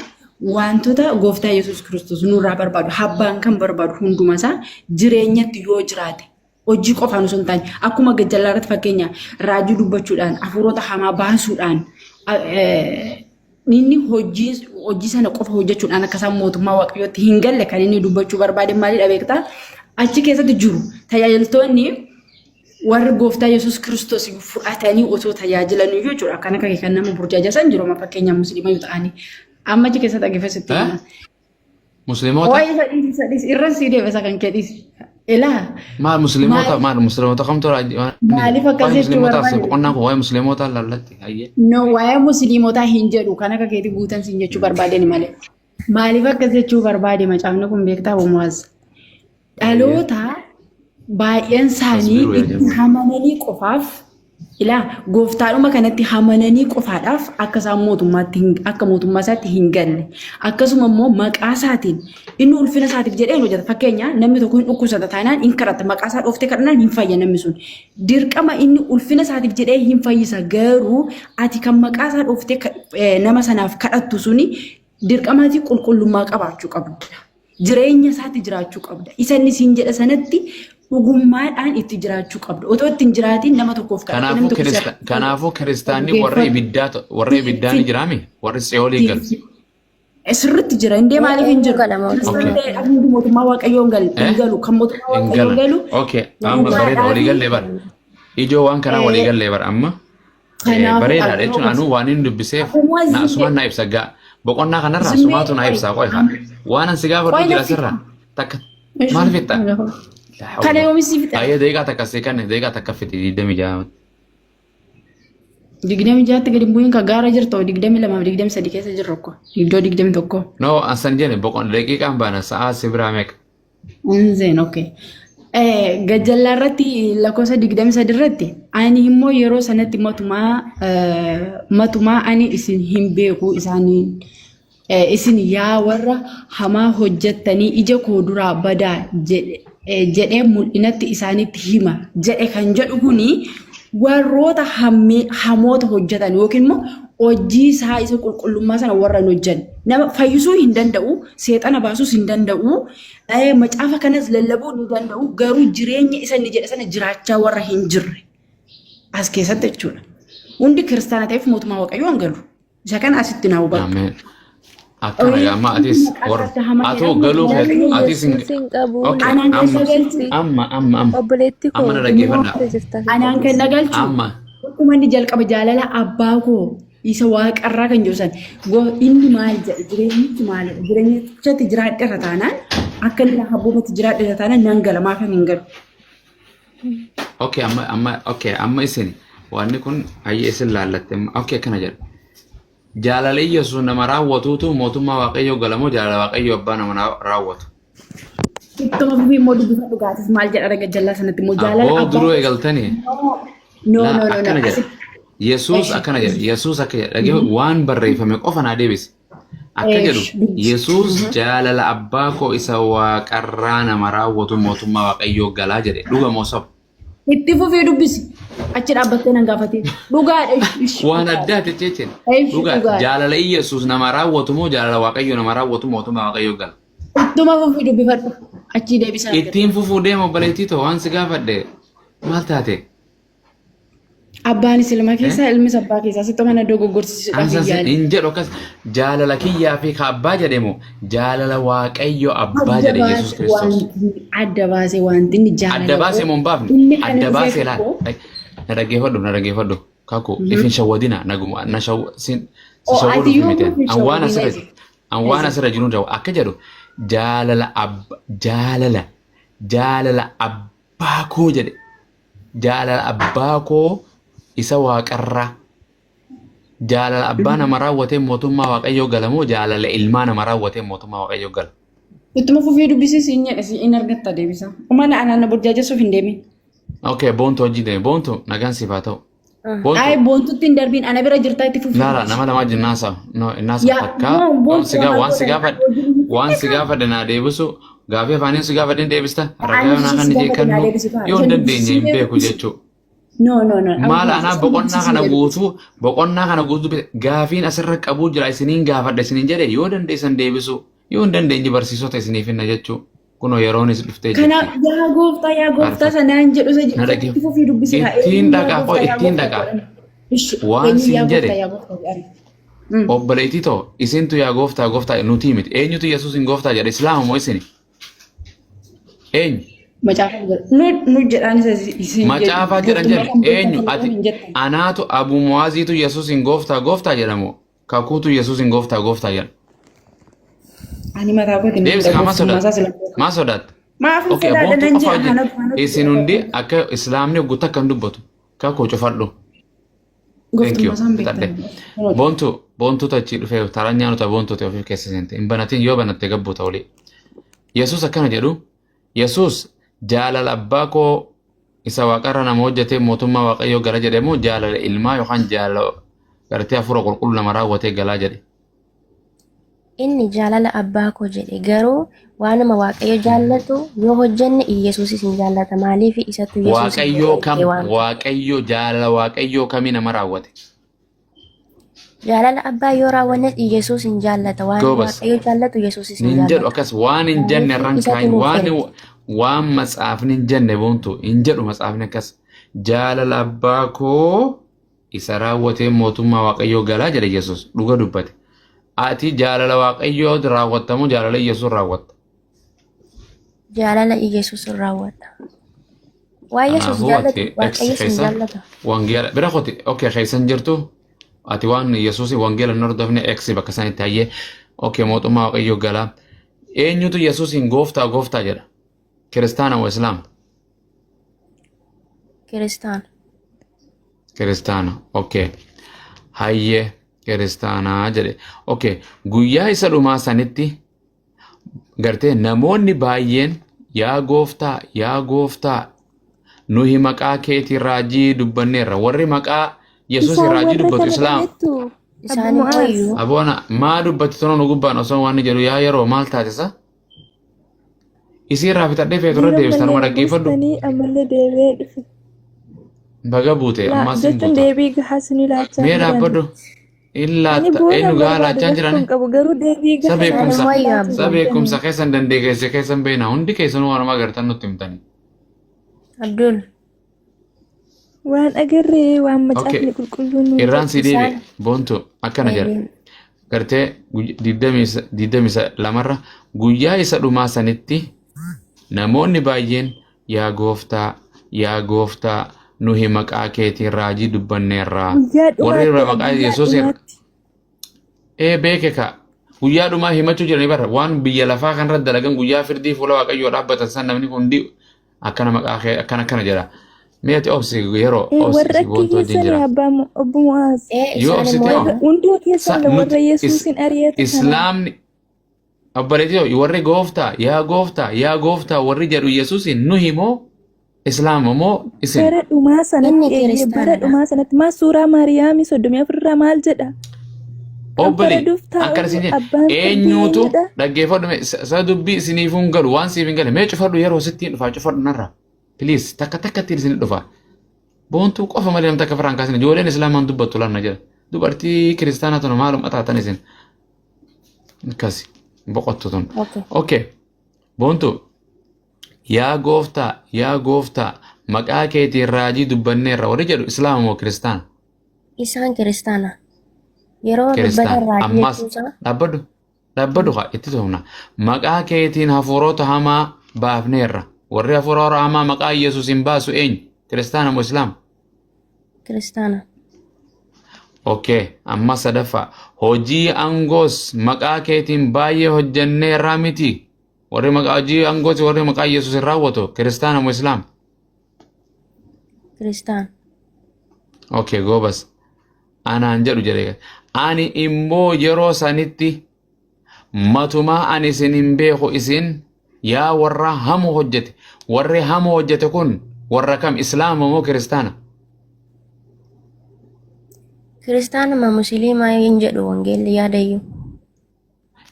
wantoota gooftaa Yesuus Kiristoos nurraa barbaadu, abbaan kan barbaadu hundumasaa jireenyatti yoo jiraate, hojii qofaan osoo hin taane, akkuma gajjallaa irratti fakkeenya raajii dubbachuudhaan, hafuurota hamaa baasuudhaan, inni hojii sana qofa hojjechuudhaan akka isaan mootummaa waaqayyootti hin galle kan inni dubbachuu barbaade maalidha beektaa? Achi keessatti jiru tajaajiltoonni warri gooftaa Yesuus Kiristoos fudhatanii otoo tajaajilan jechuudha. Kan akka kan nama burjaajasan jiru amma fakkeenya musliima yoo ta'anii. Amma achi keessatti dhaggeeffatu Eh? hima. Musliimoota? Waa'ee isa dhiisi, isa dhiisi, irra sii deebisa kan kee dhiisi. Ilaa Maal musliimoota, maal musliimoota kamtu? Maaliif akkas Waa'ee jechuu musliimotaa barbaade? Boqonnaan kun waa'ee musliimotaa laallatti. Hayyee. No, waa'ee musliimotaa hin jedhu, kan akka keetii guutan siin jechuu barbaadeni malee. Maaliif akkas jechuu barbaade macaafni kun beektaa Muwaaz? Dhaloota baay'een isaanii Tasbiiruu yaa itti jennu. amananii qofaaf, ilaa gooftaadhuma kanatti amananii qofaadhaaf akka isaan mootummaatti akka mootummaa isaatti hin galle, akkasuma immoo maqaa isaatiin inni ulfina isaatiif jedhee hin hojjeta. Fakkeenya namni tokko hin dhukkubsata taanaan hin kadhata, maqaa isaa dhooftee kadhannaan hin fayya. Namni sun dirqama inni ulfina isaatiif jedhee hin fayyisa, garuu ati kan maqaa isaa dhooftee nama sanaaf kadhattu suni dirqamaatii qulqullummaa qabaachuu qabda. Jireenya isaatti jiraachuu qabda. Isa inni siin jedha sanatti dhugummaadhaan itti jiraachuu qabda. Otoo itti hin jiraatiin nama tokkoof kadhatte Kanaafuu namni tokko kanaafuu kiristaanni warra ibiddaa warra ibiddaa ni jiraami? Warri tsiyoolii galu. Sirriitti jira. Indee maaliif hin jiru? Gala mootummaa. Kiristaanni ta'e hundi mootummaa waaqayyoo hin galu. Eh? Hin galu. Kan mootummaa Hin waaqayyoo galan. galu Okay. Amma bareeda, walii gallee bara. Ijoo waan kanaa walii gallee bara amma. Kanaafuu Bareedaadha jechuun anuu waan inni dubbiseef Akkuma na asumaan na ibsa gaa. Boqonnaa kanarraa asumaatu na ibsa qoy haa. Waan an si gaafadhu Qoy jira natti sirra. Takka maal fixxa? Kana yoomis si fixa? Ayyee, daqiiqaa takka si kanne, daqiiqaa takka fixi 26. 26tti gadi bu'iin kan gaara jirtu 22 fi 23 keessa jirru ko. Iddoo 21. No, asan jenne boqon daqiiqaan baana sa'aa si biraa meeqa? Inzeen okay. Gajjallaa irratti lakkoofsa 23 irratti ani immoo yeroo sanatti matumaa ani isin hin beeku isaaniin, isin yaa warra hamaa hojjettanii ija koo duraa badaa jedhee mul'inatti isaanitti hima jedhe kan jedhu kuni. Warroota hammee hamoota hojjetan yookiin immoo hojii isaa isa qulqullummaa sana warra hin hojjenne. Nama fayyisuu hin danda'u, seexana baasuus hin danda'u, macaafa kanas lallabuu ni danda'u, garuu jireenya isa inni jedhe sana jiraachaa warra hin jirre as keessatti jechuudha. Hundi kiristaana ta'eef mootummaa Waaqayyoo hin galu. Isa kana asitti naa hubadhu. Ameen. Akkana gaa amma atis Maqaa warra isaatti hamaa atoo jedhamu galuu kee Namni atis hin Yesuus hin qabu Okay, Anaan amma keessa galchu. amma amma amma Obboleetti koo amma na dhaggeeffadha. keessa jirta. Anaan kan na galchu. Amma Akkuma inni jalqaba jaalala abbaa koo isa waaqarraa kan jiru san inni maal jedhe jireenyichi maalidha jireenyichatti jiraadheera taanaan akka inni abboomatti jiraadheera taanaan nan gala maafan hin galu. Okay, amma amma okay, amma isin wanni kun hayyee isin laallatte amma okay akkana jedha. Jaalala Yesuus nama raawwatuutu mootummaa Waaqayyoo gala moo jaalala Waaqayyoo abbaa nama raawwatu? Ittuma fufii immoo dubbisa dhugaatis maal jedha dhaga jallaa sanatti immoo jaalala Abboo abbaa. duruu eegaltanii. No, Laa no, no, no. akkana jedha. Yesuus akkana jedha. Yesuus akka jedha. Dhaggeeffadhu waan barreeffame qofa naa deebisi. Akka jedhu Dubbisi. Yesuus jaalala abbaa koo isa waaqarraa nama raawwatu mootummaa Waaqayyoo galaa jedhe. Dhuga moo soba? Itti fufii dubbisi. Achi dhaabbattee nan gaafatee. Dhugaadha. Ish, Waan dhugaadha. addaati jechuun. Ish, Dhugaa dhugaadha. jaalala Yesuus nama raawwatu moo jaalala Waaqayyoo nama raawwatu mootummaa Waaqayyoo gala? Ittuma fufii dubbifadhu. Achii deebisaa argatta. Ittiin fufuu deema obboleettii too waan si gaafadhe maal taate? Abbaanis ilma keessaa ilmis abbaa keessaa sitti mana dogoggorsiisuudhaaf hin yaali. Hin jedhu akkas jaalala kiyyaa fi ka abbaa jedhe moo jaalala Waaqayyo abbaa Adda jedhe Yesuus baasee Kiristoos. wanti adda baasee wanti inni jaalala Adda baasee moo hin baafne? Inni kan Adda dhufee baasee laal. tokko Na dhaggeeffadhu na dhaggeeffadhu. Kaku ifin shawwadina naguma na shaw sin si Oh, ati shawwaduuf yoo miti. hin An waan shawwadina asirra isi. an waan asirra jiru ta'u akka jedhu jaalala abba jaalala jaalala abbaa koo jedhe jaalala abbaa koo isa waaqarraa jaalala abbaa nama raawwatee mootummaa waaqayyoo gala moo jaalala ilmaa nama raawwatee mootummaa waaqayyoo gala. Ittuma fufii dubbisiis hin jedhe si in argatta deebisa. Umana anaan na burjaajessuuf hin deemin. Okay, boontu hojii deeme. Boontu nagaan siif haa ta'u. Boontu. Ay boontutti hin darbiin ana bira jirtaa itti fufii. Laala nama lamaa jinnaasa. No, innaasa Yaa, takka. no, Waan boontu si gaa waan waan si godhan gaafadhe waan si gaafadhe naa deebisu gaafii afaanii si gaafadhe hin deebista. Ragaa Ani naa si kan gaafadhe naa kennu deebisu kaa. yoo hin Isa dandeenye hin dubbisiisee beeku dubbisi. jechuudha. No, no, no. Maal anaa boqonnaa kana guutuu gaafiin asirra qabuu jira isiniin gaafadha isiniin jedhe yoo dandeessan deebisu yoo hin dandeenye barsiisota isiniif hinna jechuu kunoo yeroonis dhuftee Kanaaf jirti. yaa gooftaa yaa gooftaa sanaan jedhu isa Na jedhu dhagee. itti fufii dubbisi kaa. Ittiin Eenyu yaa dhaqaa gooftaa yaa ittiin gooftaa dhaqaa. godhan. Ishi Waan eenyu yaa siin gooftaa jedhe yaa gooftaa jedhan. Obboleettii too isintu yaa gooftaa gooftaa nuti miti eenyutu Yesuus hin gooftaa jedhe islaama moo isini? Eenyu? Macaafa jedhu. Nu nu jedhaan isa isin Macaafaa jedhan gooftummaa jedhe kan beektan eenyu sana ati hin jettan. anaatu Abu Muwaaziitu Yesuus hin gooftaa gooftaa jedhamu kakuutu Yesuus hin gooftaa gooftaa jedha. Ani mataa kootiin Deebisi kaa maa gooftummaa isaa sodaatte? sila beeku. Maa sodaatte? Maaf hin Okay, sodaadha boontuu nan qofa jedha wajjin hanatu hanatu isin hundi akka islaamni guutuu akka hin dubbatu kakuu cufadhu. Thank you. Gooftummaa isaan Fixadhe. beektan. Boontuu boontuu achii dhufee taranyaan nuta boontuu ta'e ofii keessa seente hin banatin yoo banatte gabbuu ta'u olii. Yesuus akkana jedhu Yesuus jaalala abbaa koo isa waaqarra nama hojjetee mootummaa waaqayyoo gala jedhe moo jaalala ilmaa yookaan jaalala gartee hafuura qulqulluu nama raawwatee galaa jedhe. Inni jaalala abbaa koo jedhe garuu waanuma Waaqayyo jaallatu yoo hojjenne Iyyasuusis hin jaallata maaliif isatu Yesuusin Waaqayyoo kam erge waan ta'eef. Waaqayyoo jaalala waaqayyoo kamii nama raawwate? Jaalala abbaa yoo raawwannes Iyyasuus hin jaallata waan Goobas. Waaqayyo jaallatu Yesuusis hin Hin jedhu jaallata. akkas waan hin jenne Maaliif irraan isatu kaayin nuuf waan erge. waan matsaafni hin jenne boontu hin jedhu matsaafni akkas jaalala abbaa koo isa raawwatee mootummaa waaqayyoo galaa jedhe Yesuus dhuga dubbate. Ati jaalala waaqayyoo raawwattamu jaalala Yesuus raawwatta. Jaalala Iyyasuus hin raawwadha. Waan Yesuus Kanaafuu jaallatu ati ex Waaqayyos hin keessa jaallata. wangeela bira koti okay keessan jirtu ati waan Yesuus wangeela hin hordofne ex bakka sanitti hayyee okay mootummaa waaqayyoo galaa. Eenyutu Yesuusiin gooftaa gooftaa jedha? Kiristaana moo Islaama? Kiristaana. Kiristaana. Okay. Hayyee kiristaanaa jedhe. Okay. Guyyaa isa dhumaa sanitti gartee namoonni baay'een yaa gooftaa yaa gooftaa nuyi maqaa keetiin raajii dubbanneerra warri maqaa Yesuus Isaan raajii warra dubbatu kana Islaama. dhagettu Abu Isaan Mu'aaz. immoo Aboona maa dubbatti tola nu gubbaan osoo waan inni jedhu yaa yeroo maal taatisa? Isii irraa fixadhee feetu irra Yeroo deebista numa mallee dhaggeeffadhu. buustanii ammallee deebi'ee dhufe. Baga buute Laa ammaas hin jechuun buuta. deebii gahaa sinii laachaa Mee hin jirani. dhaabbadhu. Ani Illaatta bu'uura eenyu hin gahaa barbaadu laachaa hin rakkoo jirani? hin qabu garuu deebii Sa gahaa beekumsa Isaan wayyo laachuu abbo. sa beekumsa qabdanii. keessan dandeesse keessan beekna hundi keessanuu waanuma agartan nutti himtani. Abdul. Waan agarree waan Okay. macaafni qulqulluun nuun Irraan jedhu. si deebi'e Isaan boontu akkana jedha. deebiin. Gartee 22rra guyyaa isa dhumaa sanitti namoonni baay'een yaa gooftaa yaa gooftaa nuhi maqaa keetiin raajii dubbanneerraa Guyyaa warri dhumaattidha maqaa guyyaa Yesuus dhumaatti. ee beeke ka guyyaa dhumaa himachuu jiranii bara waan biyya lafaa kanarra dalagan guyyaa firdii fuula waaqayyoo dhaabbatan san namni hundi akkana maqaa kee akkana akkana jedha. Mee ati obsi yeroo Ee obsi warra si akka boontu wajjin keessanii jira. abbaa obbo Mu'aaz. Ee Yoo isaan obsite immoo hoo Warra hundoo sa keessan warra nuti is Yesuusin ari'ate kana. islaamni obboleetii warri gooftaa yaa gooftaa yaa gooftaa warri jedhu Yesuusin nu himoo islaama moo isin Bara dhumaa inni sanatti eeyyee bara kiristaanadha. dhumaa sanatti maal suuraa Maariyaamii 34 irraa maal jedha? Kan Obboli faraduuf akkana taa'u isin jedhe abbaan firdii eenyuutu eenyudha? dhaggeeffadhu mee sa dubbii isiniif hin galu waan siif hin gale mee cufadhu yeroo sittiin dhufaa cufadhu narra please takka takkattiin isin dhufa boontuu qofa malee namni takka firaan kaasin ijoolleen islaamaan dubbattu lanna jedha dubartii kiristaanaa tunu maalum ataatan isin akkasi boqottu tun Okay. okay boontuu yaa gooftaa yaa gooftaa maqaa keetiin raajii dubbanneerra warri jedhu islaama moo kiristaana Isaan kiristaana. Yeroo dubbatan Kiristaan raajii ammas jechuun isaa dhaabbadhu dhaabbadhu haa itti toofna maqaa keetiin hafuurota hamaa baafneerra warri hafuurota hamaa maqaa Yesuus hin baasu eenyu kiristaana moo islaama kiristaana. Okay, amma sadaffaa hojii aangoos maqaa keetiin baay'ee hojjenneerraa miti warri maqaa hojii aangoos warri maqaa Yesuus hin raawwatu kiristaana moo islaama Kiristaana. Okay, goobas. Anaan jedhu jedhe. Ani immoo yeroo sanitti matumaa ani isin hin beeku isin yaa warra hamu hojjete. Warri hamu hojjete kun warra kam islaama moo kiristaana? Kiristaanuma musliimaa hin jedhu wangeelli yaadayyuu.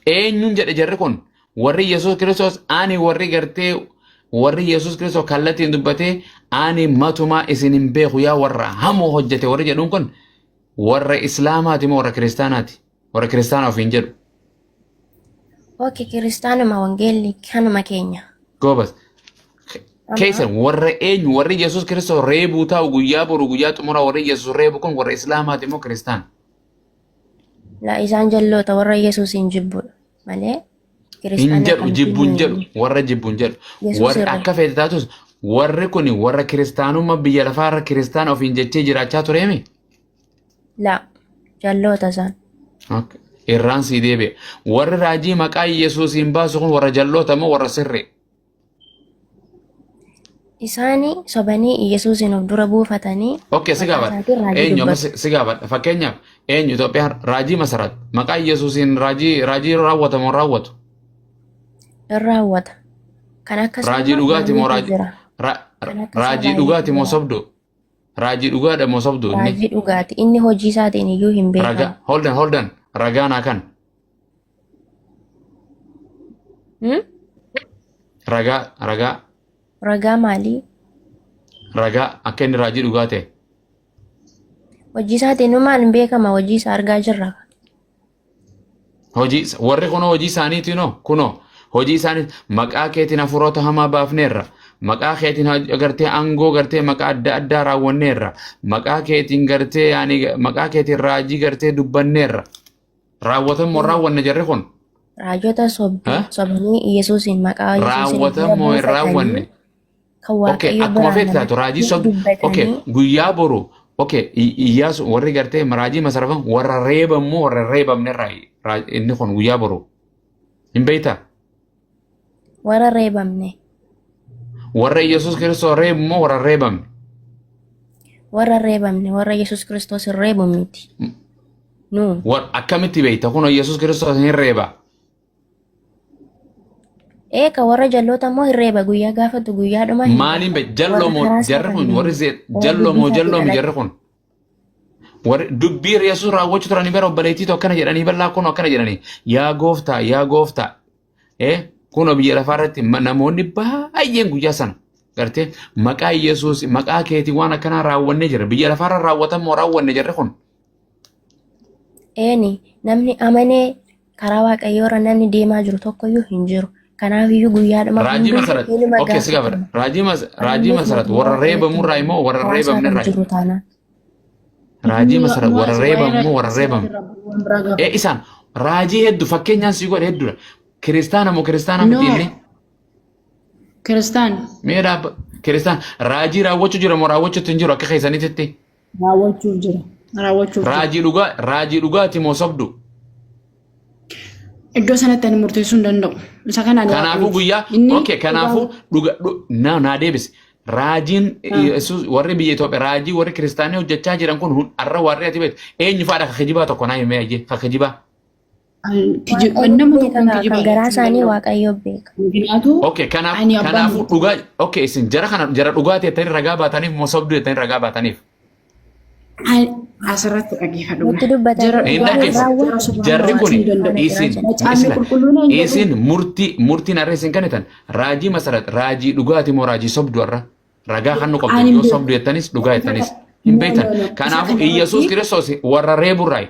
Eenyuun jedhe jarri kun warri Yesuus Kiristoos ani warri gartee warri Yesuus Kiristoos kallattiin dubbatee ani matumaa isin hin beeku yaa warra hamu hojjete warri jedhuun kun warra islaamaati moo warra kiristaanaati? Warra kiristaana ofiin jedhu. Okay, kiristaanuma wangeelli kanuma keenya. Goobas. Amma Keessan warra eenyu warri Yesuus Kiristoos reebuu taa'u guyyaa boru guyyaa xumuraa warri Yesuus reebu kun warra Islaamaati moo Kiristaana? La isaan jalloota warra Yesuusin jibbudha malee Hin kiristaanni jedhu akkamitti jibbuun hin jedhu warra jibbuun jedhu Yesuus warri irra. akka feete taatus warri kun warra kiristaanummaa biyya lafaarra kiristaana ofiin jechee jiraachaa tureemi. La jalloota isaan. Okay. Irraan sii deebi'e. Warri raajii maqaa Yesuusiin baasu kun warra jalloota moo warra sirrii? Isaani sobanii Yesuusin of dura buufatanii Okay, si maqaa gaafadha. isaatiin raajii Eenyu amma dubbatu. si gaafadha. Fakkeenyaaf eenyu Itoophiyaan raajii masarat maqaa Yesuusiin raajii raajii raawwatamu hin raawwatu. In raawwata. Kan akka Raajii isaa dhugaati moo baay'eetu raajii jira. Kan akka isaa raajii baay'eetu dhugaati moo jira. sobdu? Raajii dhugaadha moo sobdu inni? Raajii dhugaati. Inni hojii isaatiin iyyuu hin Ragaa beekamu. hold on hold on ragaa naa kan Hmm? ragaa ragaa Ragaa maalii? ragaa akka inni raajii dhugaa ta'e. Hojii isaatiin numaan hin beekama. Hojii isaa argaa jirra. Hojii warri kunoo hojii isaaniitiin kunoo hojii isaanii maqaa keetiin hafuurota hamaa baafneerra maqaa keetiin gartee aangoo gartee maqaa adda addaa raawwanneerra maqaa keetiin gartee yaani maqaa keetiin raajii gartee dubbanneerra raawwatamoo raawwanne jarri kun Raajota ha? sobanii Yesuusin maqaa Yesuusin of dura Raawwatamoo hin buufatanii raawwanne. kan Okay, Waaqayyo akkuma biraa feete taatu raajii namatti sobdu. Okay, dubbatanii guyyaa boru. Okay, Iyyaasu warri gartee raajii masarafan warra reebammoo warra reebamne irraa inni kun guyyaa boru. Hin beektaa? Warra reebamne. Warra Yesuus Kiristoos reebu moo warra reebamne? Warra reebamne warra Yesuus Kiristoos hin reebu miti. Nu Akkamitti beekta? Kun Yesuus Kiristoos hin reeba. Eeka warra jalloota immoo hin reeba guyyaa gaafatu guyyaa dhuma hin Maaliin gaafatu. beekta? Jalloo Warra moo karaa jarri kun saafan warri warra jalloo dubbii moo isaatiin jalloo mi alatti. jarri kun? Warri dubbii Yesuus raawwachuu turanii bara obboleettii akkana jedhanii bal'aa kun akkana jedhanii yaa gooftaa yaa gooftaa kunoo biyya lafaa irratti namoonni baay'een guyyaa sana Gartee maqaa Yesuus maqaa keetiin waan akkanaa raawwannee jira. Biyya lafaarra raawwatamoo raawwanne jarri kun. Eeni namni amanee karaa Waaqayyoorra namni deemaa jiru tokkoyyuu hin jiru. Kanaafiyyuu guyyaadhuma Raajii hundumtuu Masarat. inuma Okay, si gaafadha. gaafatama. Raajii Amanneef Masarat mootummaa warra Waaqayyootti reebamurraa immoo warra karaa isaarra hin reebamnerraa. jirru taanaan. Raajii Masarat warra Nuwaas waa'ee reebamu raajii warra Masarat reebamu. irraa waan biraa Ee gaafadhu. isaan raajii hedduu fakkeenyaan sii godhe hedduudha. Kiristaana moo kiristaana miti No, inni? kiristaan Mee dhaabba kiristaan raajii raawwachuu jira moo raawwachuutti hin jiru akka keessanitti? raawwachuuf jira. Raawwachuuf jira. Raajii dhugaati moo sobdu? Iddoo sanatti ani murteessuu hin danda'u. Isa kana ani waaqa Kanaafuu miti. guyyaa Inni okay kanaafuu dhuga naa naa deebisi. Raajiin Yesuus warri biyya Itoophiyaa raajii warri kiristaanii hojjechaa jiran kun har'a warri ati beektu eenyu fa'aadha ka kijibaa tokko naa himee ayyee ka kijibaa. Waaqayyo Nama beeka tokkoon kaa kan kijibaa garaa jechuu hin isaanii danda'u. Waaqayyo beeka. Mukinaatu Okay kanaaf ani abbaa kanaafuu murtii. dhugaa okay isin jara kana jara dhugaati jettanii ragaa baataniif moo sobduu jettanii ragaa baataniif. Asirratti dhaggeeffadhu. Nutti dubbatanii Jara Hin dhugaa dhaggeeffatu. jara sobaan Jarri kun raawwachuu hin danda'u. isin Macaafni isla qulqulluun hin jedhu. isin murtiin har'a isin kennitan raajii Masarat raajii dhugaati moo raajii sobdu har'a ragaa kan nu qabdu Ani hin yoo beeku. sobdu jettanis dhugaa jettanis hin No, beektan. no, no. Isa Kanaafuu kana Iyyasuus irratti Kiristoos warra reeburraayi.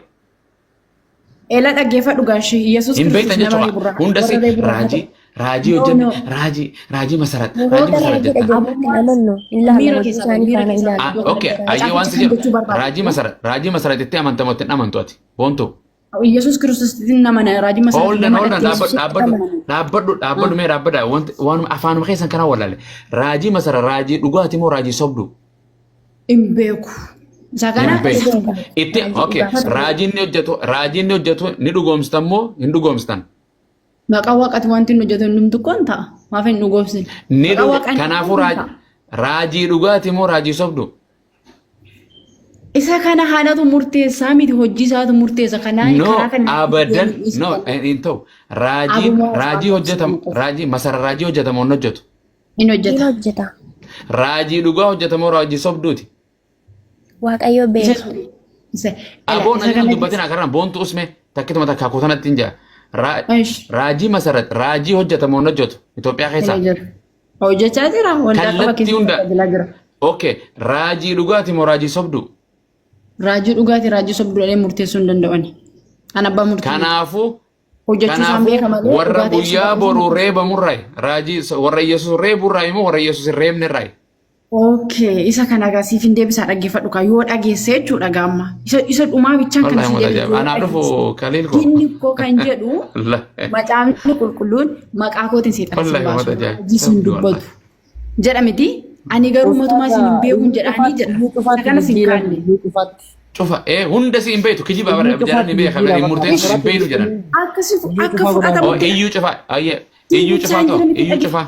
Ela dhaggeeffadhu gaashii Iyyasuus Hin Kiristoos beektan nama jechuudha. reeburraa Hundas warra reeburraa haa raajii ta'u. raajii No, hojjenne no. raajii raajii Masarat raajii Namoota Masarat raajiidha jettan. jennee hin amannu hin laalla Miira hojii keessaa bahi, isaanii miira faana keessaa ilaalla. bahi iddoo Okay, kanatti. ayyee waan Macaafichi si kan jedhu jechuu barbaade. raajii Masarat jettee amantamoo ittiin amantu ati boontuu. Iyyasuus Kiristoositti nama raajii Masarat Hold on, nama hold on, dhatte dhaabbadhu, Yesuusitti dhaabbadhu, amanamu. dhaabbadhu, dhaabbadhu, mee dhaabbadha. Wanti waan afaanuma keessan kanaa walaale. Raajii Masara raajii dhugaati moo raajii sobdu? Hin beeku. Isa kana Hin beeku. Beeka. Itti Raajii okay, dhugaa sobdu. raajiin ni hojjetu, raajiin ni hojjetu, ni dhugoomstan moo hin dhugoomstan? Maqaa waaqati wanti inni hojjetu hundumtu kun ta'a. Maaf hin dhugoomsine? Ni Maqaa dhugo waaqaan kanaafuu hin ta'a. raajii dhugaati moo raajii sobdu? Isa kana haadhatu murteessaa miti hojii isaatu murteessa. Kanaa No, karaa kana abadan, no, hin ta'u. Raajiin Abumaa raajii hojjetamu, raajii masara raajii hojjetamu hin hojjetu. hin Hin hojjeta. hojjeta. Raajii dhugaa hojjetamu raajii sobduuti. Waaqayyo Isa beeka. isa ela Aboon isa ani kana dubbatin akarran boontu usme takkituma takka kutanatti hin jira. Eish. Raajii masarat raajii hojjetamu hin hojjetu Itoophiyaa Hin keessaa. hojjetu. Hojjechaa jira. Waldaa qaba Kallattii keessatti hunda. tajaajilaa jira. Okay, raajii dhugaati moo raajii sobdu? Raajii dhugaati raajii sobduu jedhee murteessuu hin danda'ani. An abbaa murtii miti. Kanaafuu Hojjechuu isaan kanaafuu beeka malee warra dhugaa ta'e guyyaa sobaa boruu reebamurraayi raajii warra Yesuus reeburraayi moo warra Yesuus hin reebnerraayi? Okay, isa kana egaa siif hin deebisaa dhaggeeffadhu kaa yoo dhageesse jechuudha gaamma. Isa dhumaa bichaan kana Wallahi si mata deebisu ajaa'iba. yoo Anaa dhufu dhageesse. Kaliil koo. Inni koo kan jedhu Wallahi. macaafni qulqulluun maqaa kootiin seexana sin Wallahi baasu mata ajaa'iba. raajii sin Sabdi dubbatu wallahi. jedha miti. Ani garuu matumaa isin hin Ustaaza beekuun iyyuu jedhaanii cufaatti jedha. iyyuu Isa cufaatti kana sin jijjiirame kaanne. iyyuu cufaatti Cufa ee hunda si hin beektu kijiba iyyuu bara jedhan cufaatti ni beeka jijjiira hin bakka murteessu hin asirratti beektu jedhan. Akkasi iyyuu akka cufaa godhaa Oh fudhatamutti iyyuu cufa ayyee iyyuu cufaa jechaan ta'u jira miti iyyuu dhage. cufaa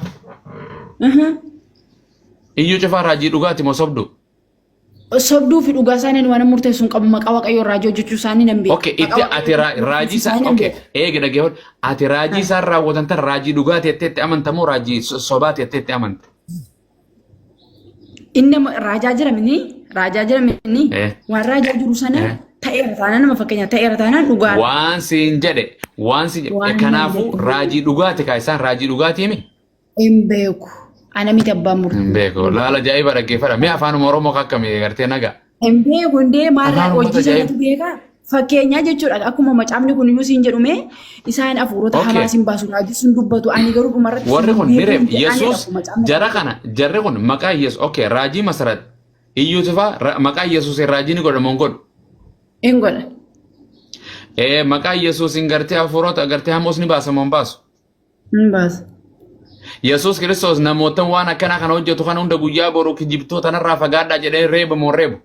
iyyuu cufaa raajii dhugaati moo sobdu? Sobduu fi dhugaa isaanii waan murteessu hin qabu maqaa waaqayyoo raajii hojjechuu isaanii nan beeka. Okay, Maqaa itti ati waaqayyoo raajii hojjechuu isaa isaanii nan okay, beeka. eegi dhaggeeffadhu. Ati raajii isaan raawwatan tan raajii dhugaati jettee itti amanta moo raajii sobaati jettee itti amanta? Inni amma raajaa jira mini raajaa jira mini Eh. waan raajaa jiru sana Eh. ta'eera taanaan nama fakkeenya ta'eera taanaan dhugaadha. Waan siin jedhe waan siin jedhe Waan naan kanaafuu jette. raajii dhugaati kaa isaan raajii dhugaatii mi? Hin beeku. Ana miti abbaan murtii. Hin beeku. Laala ajaa'iba dhaggeeffadha. Mee afaanuma Oromoo akkami gartee nagaa. Hin beeku hundee maal Afaan uummata hojii ajaa'iba. sanatu beekaa. Fakkeenyaa jechuudha akkuma macaafni kun iyyuu siin jedhume isaan hafuurota Okay. hamaa siin baasu raajii sun dubbatu ani garuu dhumarratti Warri siin kun ni beeku reeb jedhaanidha Yesuus akkuma macaafni jara kana jarri kun maqaa Yesuus okay raajii masarat iyyuu tufaa maqaa Yesuus raajii ni godha moo hin godhu? hin godha. Ee maqaa Yesuusin gartee hafuurota gartee hamoos ni baasa moo hin baasu? Hin baasa. Yesuus Kiristoos namootan waan akkanaa kana hojjetu kana hunda guyyaa boru kijibtoota narraa fagaadhaa jedhee reeba moo hin reebu?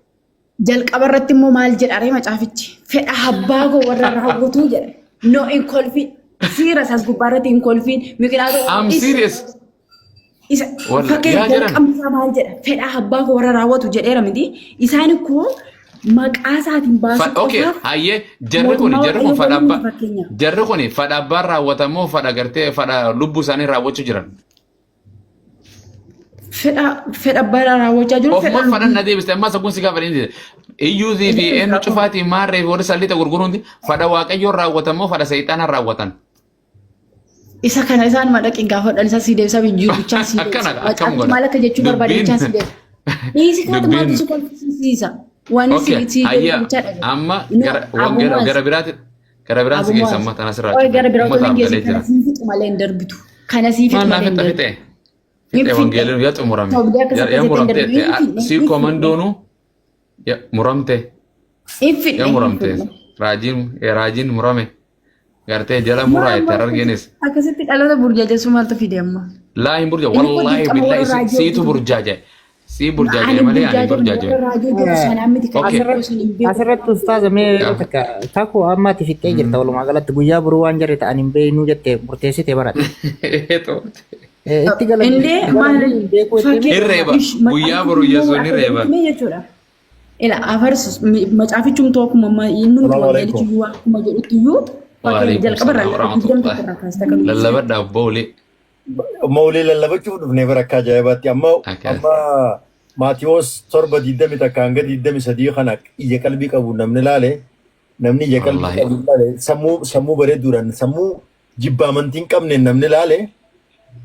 Jalqaba irratti immoo maal jedha ree macaafichi? Fedha abbaa koo warra raawwatu jedha. No hin kolfin. Siira isaas gubbaa irratti hin kolfin. Mikinaatoo I'm serious. Isa Walla, fakkeenya yaa jiran. jalqabni isaa maal jedha? Fedha abbaa koo warra raawwatu jedheera miti. Isaan koo maqaa isaatiin baasuu Okay, qofaaf hayyee jarri kun mootummaa jarri kun Waaqayyoo fadha galuu miti abbaa fakkeenya. jarri kun fadha abbaan raawwatamoo fadha gartee fadha lubbuu isaanii raawwachuu jiran. Fedha abbaa raawwachaa jiru fedha Ofuma fadhan lubbuu. na deebiste ammas akkuma si gaafa deemte. Iyyuutii fi eenyu cufaatii maarree fi warri salliixa gurguruun fadha waaqayyoon raawwatamoo fadha seexanaan raawwatan. Isa kana isaan madaqi gaafadhan isa sii deebisa jiru bichaa sii Akkana deebisa. akkam Macaafichi godha. maal akka jechuu barbaade Dubbiin bichaa sii deebisa. Dhiisi kaatu maaltu dubbiin si kolfisiisa. Waan Okay, si sii deebisu hayya bichaa dhagaye. amma No, gara Abu gara Muaz. gara biraatti gara biraan si Abu geessa Muaz. amma tana sirraa Oye cufe. gara biraa otoo hin Uummataaf geessin galee kana jira. sii fixu malee hin darbitu. Kana sii fixu Maal naa malee hin fixa darbitu. fixee? Hin Fixee fixne. wangeelin yaa xumurame. Sobdee akkas Yaa akkas jettee hin muramte darbitu. Hin fixne. sii Hin fixne. komandoonu yaa muramte Hin fixne. yaa Hin muramte fixne. raajiin raajiin murame gartee jala muraa Maal itti amma arginis. akkasitti dhaloota burjaajessuu maaltu fide amma? Laa hin burja Inni kun wallaahi dirqama billahi warra raajii siitu hojjetu. burjaaje. Sii burjaaje Ani malee ani burjaajee burjaaje. warra raajii hojjetu sanaa miti kan Okay. rakkoo isin hin beeku. Asirratti ustaaza mee yeroo takka takku amma ati fixxee jirta walumaa galatti guyyaa boruu waan jarri ta'an hin beeknuu jettee murteessite barate. Itti galan Indee maal hin beeku jettee fakkii Hin reeba. Guyyaa boru Yesuus ni reeba. jechuudha. Ila afarsus macaafichumtuu akkuma amma inni Salaamu wangeelichi alaikum. iyyuu akkuma jedhutti iyyuu fakkeenya Waalaikum jalqaba irraa salaam gara digdama warahmatullah. tokko irraa kaastee akka dubbiste. Lallabadhaaf boolee. Mawlii lallabachuuf dhufnee bara akka ajaa'ibaatti. Amma Akkas. amma Maatiyoos 7:21 hanga 23 kana ija qalbii qabu namni laale namni ija qalbii Wallaahi. qabu laale sammuu sammuu bareeduudhaan sammuu jibba amantii hin qabne namni laale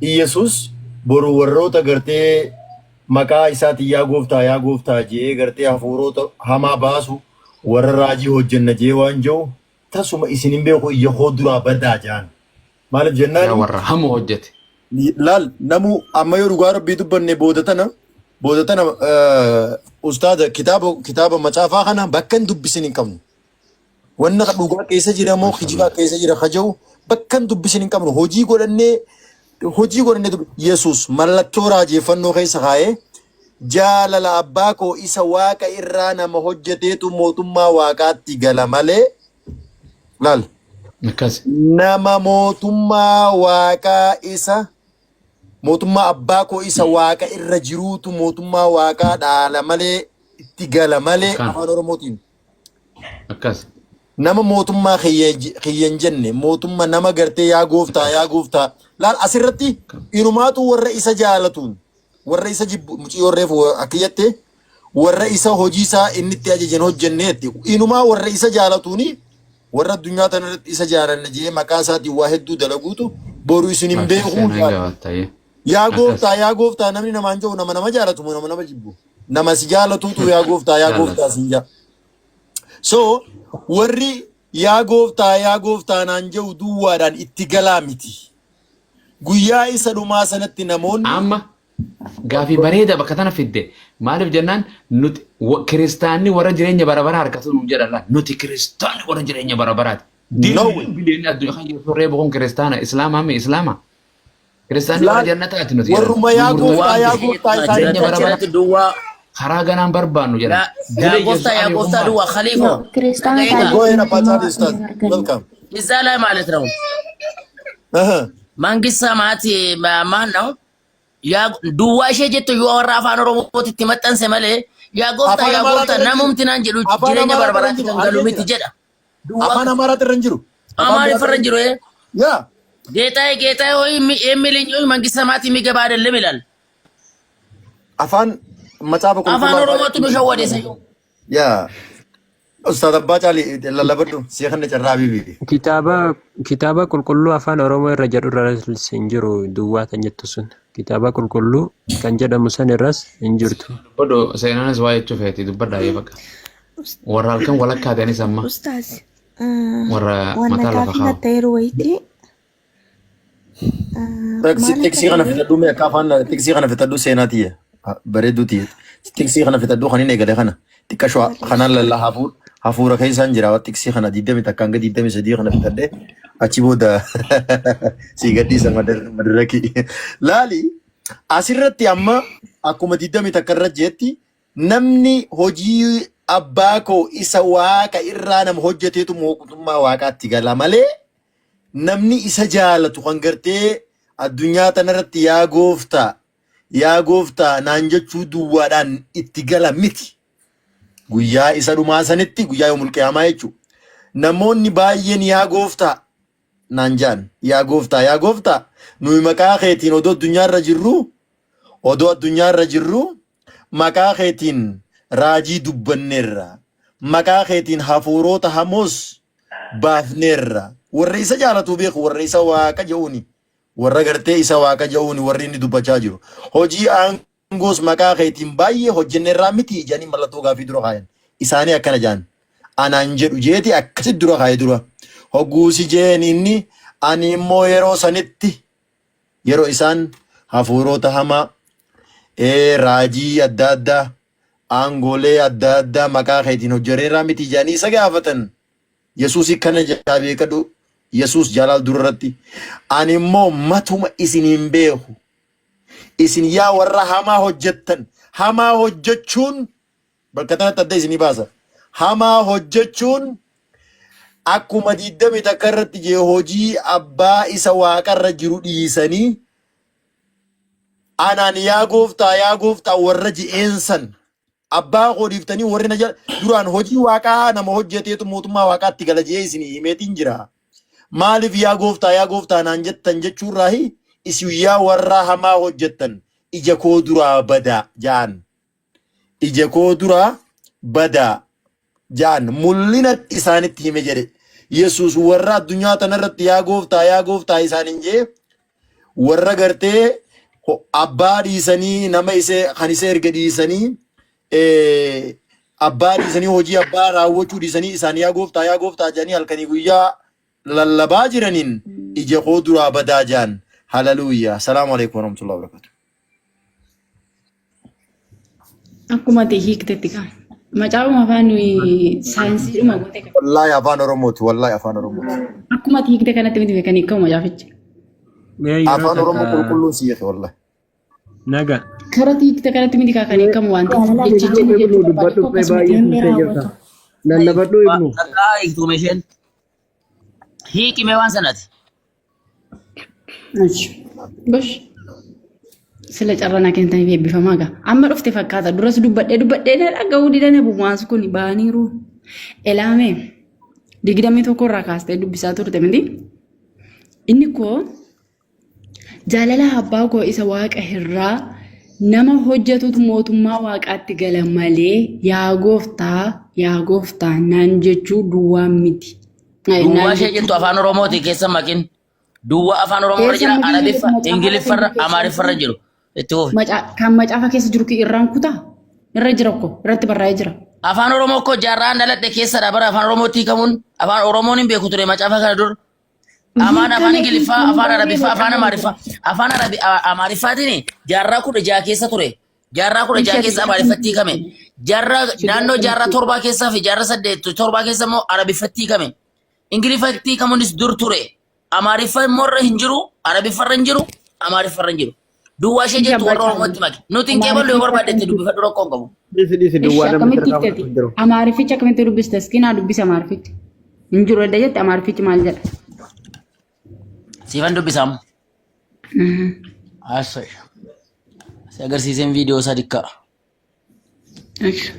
Iyyasuus boru warroota gartee maqaa isaatiin yaa gooftaa yaa gooftaa je'ee gartee hafuurota hamaa baasu warra raajii hojjenna je'ee waan jiru tasuma isin hin beeku ija koo duraa badaa ja'an. Maaliif Yaa jennaan warra hamu hojjete. Laal namu amma yoo dhugaa rabbii dubbanne booda tana booda tana ustaada kitaaba kitaaba macaafaa kana bakka hin dubbisin hin qabnu. Wanna dhugaa keessa jira moo kijibaa keessa jira kaja'u bakka hin dubbisin hin qabnu. Hojii godhannee hojii godhannee Yesuus mallattoo raajeeffannoo keessa kaa'ee jaalala abbaa koo isa waaqa irraa nama hojjeteetu mootummaa waaqaatti gala malee laal Akkas. nama mootummaa waaqaa isa mootummaa abbaa koo isa waaqa irra jiruutu mootummaa waaqaa dhaala malee itti gala malee Akkaan. afaan oromootiin Akkas. nama mootummaa kiyya kiyya hin jenne mootummaa nama gartee yaa gooftaa yaa gooftaa laal asirratti inumaatu warra isa jaalatuun warra isa jibbu muciyyoo reefu akka jette warra isa hojii isaa inni itti ajajan hojjenneetti inumaa warra isa jaalatuuni warra addunyaa tanarratti isa jaalanna jee maqaa isaatiin waa hedduu dalaguutu boru isin hin Akkas beekuu seenaa jaala. gaafatta. Yaa Akkas. gooftaa yaa gooftaa namni namaan jedhu nama nama jaalatu moo nama nama jibbu nama si jaalatuutu yaa gooftaa yaa Jaalatu. gooftaa siin jaa. So warri yaa gooftaa yaa gooftaa naan jedhu duwwaadhaan itti galaa miti. Guyyaa isa dhumaa sanatti namoonni Amma gaafii bareeda bakka tana fidde maaliif jennaan nuti kiristaanni warra jireenya bara baraa argatu nuun jedhan laal nuti kiristaanni warra jireenya bara baraati. No way. Biliyoonni addunyaa kan jirtu reebu kun kiristaana islaama mi islaama kiristaanni warra Laal jannataati nuti jedhan. warruma yaa Nu gooftaa yaa murtoofne gooftaa isaan jireenya bara baraa Achirratti duwwaa karaa ganaan barbaannu jedhan. yaa Dila gooftaa Yesuus yaa ani gooftaa kun maal? duwwaa khaliifo Kiristaana dhagayeegaa Go ahead taatee Abbaa mootummaa Caalii Ustaaz. Waaqayyoo arganna. Welcome. እዛ ላይ ማለት ነው Aha. መንግስት ሰማያት ማን ነው ያ duwwaa ishee jettu yoo warra afaan oromootitti maxxanse malee yaa gooftaa Afaan yaa Amaaraatti gooftaa irra hin jiru. namumti naan jedhu Afaan jireenya Amaaraatti irra hin barbaraatti jiru. kan galu Argee miti jira. jedha duwwaa Afaan Amaaraatti irra hin jiru. Afaan አማርኛ biraatti irra hin jiru jiru. Yaa. ጌታዬ ጌታዬ ሆይ የሚለኝ ሆይ መንግስተ ሰማያት የሚገባ አይደለም ይላል። Afaan macaafa አፋን qulqulluu ኦሮሞቱ ነው ሸወደ ሰው Yaa. Ustaaz Abbaa Caalii lallabadhu. Seekanna carraa bibi. Kitaaba kitaaba qulqulluu afaan Oromoo irra jedhu irras hin jiru duwwaa kan jettu sun. Kitaaba qulqulluu kan jedhamu san irras hin jirtu. Dubbadhu seenaanis waa jechuu feeti dubbadhaa yoo bakka. Warra halkan walakkaa ta'anis amma Ustaaz, warra wanna mataa lafa gaafii kaa'u. natti yeroo wayiitti maal akka Tiksii kana jedhe fitadhu mee akka afaan tiksii kana fitadhu seenaa tiyya. Bareedduu tiyya. Tiksii kana fitadhu kan inni eegale kana. Xiqqashoo kanaan lallaa hafuura keessaan jira. Tiksii kana 21 hanga 23 kana fitadhee achi booda sii gadhiisa madarrakii. Laali asirratti amma akkuma 21 irra jeetti namni hojii abbaa koo isa waaqa irraa nama hojjeteetu mootummaa waaqaatti gala malee namni isa jaalatu kan gartee addunyaa tanarratti yaa gooftaa yaa gooftaa naan jechuu duwwaadhaan itti gala miti. Guyyaa isa dhumaa sanitti guyyaa yoomul qiyaamaa jechuudha. Namoonni baay'een yaa gooftaa naan jaan yaa gooftaa yaa gooftaa nuyi maqaa keetiin odoo addunyaarra jirru odoo addunyaarra jirru maqaa keetiin raajii dubbanneerra maqaa keetiin hafuurota hamoos baafneerra warra isa jaalatu beeku warra isa waaqa jedhuuni Warra gartee isa waaqa ja'uun warri inni dubbachaa jiru. Hojii aangoos maqaa keetiin baay'ee hojjenneerraa miti jedhanii mallattoo gaafii dura kaayan. Isaanii akkana ja'an. Anaan jedhu jeeti akkasitti dura kaaye dura. Hogguusi jeen inni ani immoo yeroo sanitti yeroo isaan hafuurota hamaa raajii adda addaa aangoolee adda addaa maqaa keetiin hojjenneerraa miti jedhanii isa gaafatan. Yesuus kana jaa beekadhu. Yesuus jalaal durarratti. Ani immoo matuma isin hin beeku. Isin yaa warra hamaa hojjettan. Hamaa hojjechuun bakka tanatti adda isinii baasa. Hamaa hojjechuun akkuma 21 irratti jee hojii abbaa isa waaqarra jiru dhiisanii anaan yaa gooftaa yaa gooftaa warra ji'een san abbaa koo dhiiftanii warri na jala duraan hojii waaqaa nama hojjeteetu mootummaa waaqaatti gala je'ee isinii himeetiin jira. Maaliif yaa gooftaa yaa gooftaa naan jettan jechuurraahi isin yaa warra hamaa hojjettan ija koo duraa badaa ja'an. Ija koo duraa badaa ja'an mul'ina isaanitti hime jedhe. Yesuus warra addunyaa tanarratti yaa gooftaa yaa gooftaa isaaniin jee warra gartee abbaa dhiisanii nama isa kan isa erga dhiisanii abbaa dhiisanii hojii abbaa raawwachuu dhiisanii isaan yaa gooftaa yaa gooftaa jedhanii halkanii guyyaa lallabaa jiraniin ija koo duraa badaa jaan halaluuyaa salaamu alaikum warahmatullahi wabarakatuh. Akkuma ati hiiktetti kaa. Macaafuma afaan saayinsiidhuma goote kaa. Wallaahi afaan Oromooti wallaahi afaan Oromooti. Akkuma ati hiikte kanatti miti kan hiikamu macaafichi. Mee yeroo Afaan Oromoo takka qulqulluun si hiike wallaahi. naga Karaa ati hiikte kanatti miti kaa kan hiikamu waan ta'eef Jaalala jechichi Ibnu inni ibnu jechuu barbaade dubbadhu koo mee akkasumatti. baay'ee Namni turtee jirta. raawwatu. Lallabadhu ibnu. Takkaa hiiktume isheen. Hiikime waan sanati. Gosh. Sila carraa naa kennitaniif eebbifamaa gaa. Amma dhufte fakkaata. Duras dubbadhee dubbadhee na dhaga'uu didan bumaas kun ba'aniiru. Elaamee 21 irraa kaastee dubbisaa turte miti. Inni koo jaalala abbaa koo isa waaqa irraa nama hojjetutu mootummaa waaqaatti gala malee yaa gooftaa yaa gooftaa naan jechuu duwwaa miti. Naan Duwwaa ishee jechuu jettu afaan Oromooti keessa makin. Duwwaa afaan Oromoo irra keessa jira, makin Arabiffa, macaafa Ingiliffarra, keessa Amaariffarra jiru. Itti fufi. Kan macaafa keessa jiru irraan kutaa irra jira ko irratti barraa'ee jira. Afaan Oromoo koo jaarraan dhaladhe keessadha bara afaan Oromootti hiikamuun afaan Oromoon hin beeku ture macaafa kana dur. Afaan afaan Hiikame Ingiliffaa, hiikamuu afaan dhabee Arabiffaa, afaan macaafa Amaariffaa, afaan Arabi Amaariffaatiin jaarraa 16 keessa ture. Jaarraa 16 Ishee keessa Amaariffatti hiikame. Jaarraa naannoo jaarraa torbaa keessaa fi jaarraa saddeet torbaa keessa immoo Arabiffatti hiikame. Ingiliffatti hiikamuunis dur ture. Amaariffa immoo irra hin jiru, Arabiffa irra hin jiru, Amaariffa irra hin jiru. Duwwaa ishee Ishee jettu abbaa warra Oromootti caalaa. maki. Nuti hin qeeballu yoo Amaarifficha barbaadde itti akkamitti dubbifadhu rakkoo hin qabu. Dhisi dhisi duwwaa Ishi namni akkamitti sirraa hiikteti? fudhatu hin jiru. Amaarifficha akkamitti dubbiste? Iski naa dubbisa Amaarifficha. Hin jiru edda jette Amaariffichi maal jedha? Siifan dubbisaam. Asai. Si agarsiiseen viidiyoo isaa dikkaa. Ishi.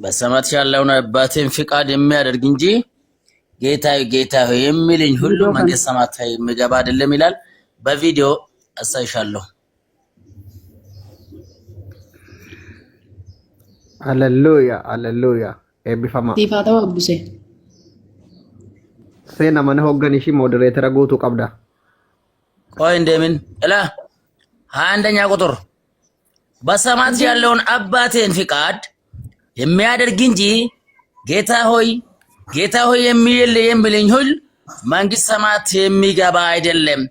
በሰማያት ያለውን አባቴን ፍቃድ የሚያደርግ እንጂ ጌታ ጌታ ሆይ የሚልኝ ሁሉ Viidiyoo kana. መንግስተ ሰማያት የሚገባ አይደለም ይላል። በቪዲዮ አሳይሻለሁ። Hallelujah hallelujah eebbifamaa. Siif haa ta'u abbisee. Seena mana hooggan ishii modereetara guutuu qabda. ቆይ እንደምን እላ 21ኛ ቁጥር በሰማያት ያለውን አባቴን ፍቃድ የሚያደርግ እንጂ ጌታ ሆይ ጌታ ሆይ የሚል የሚለኝ ሁሉ መንግስተ ሰማያት የሚገባ አይደለም።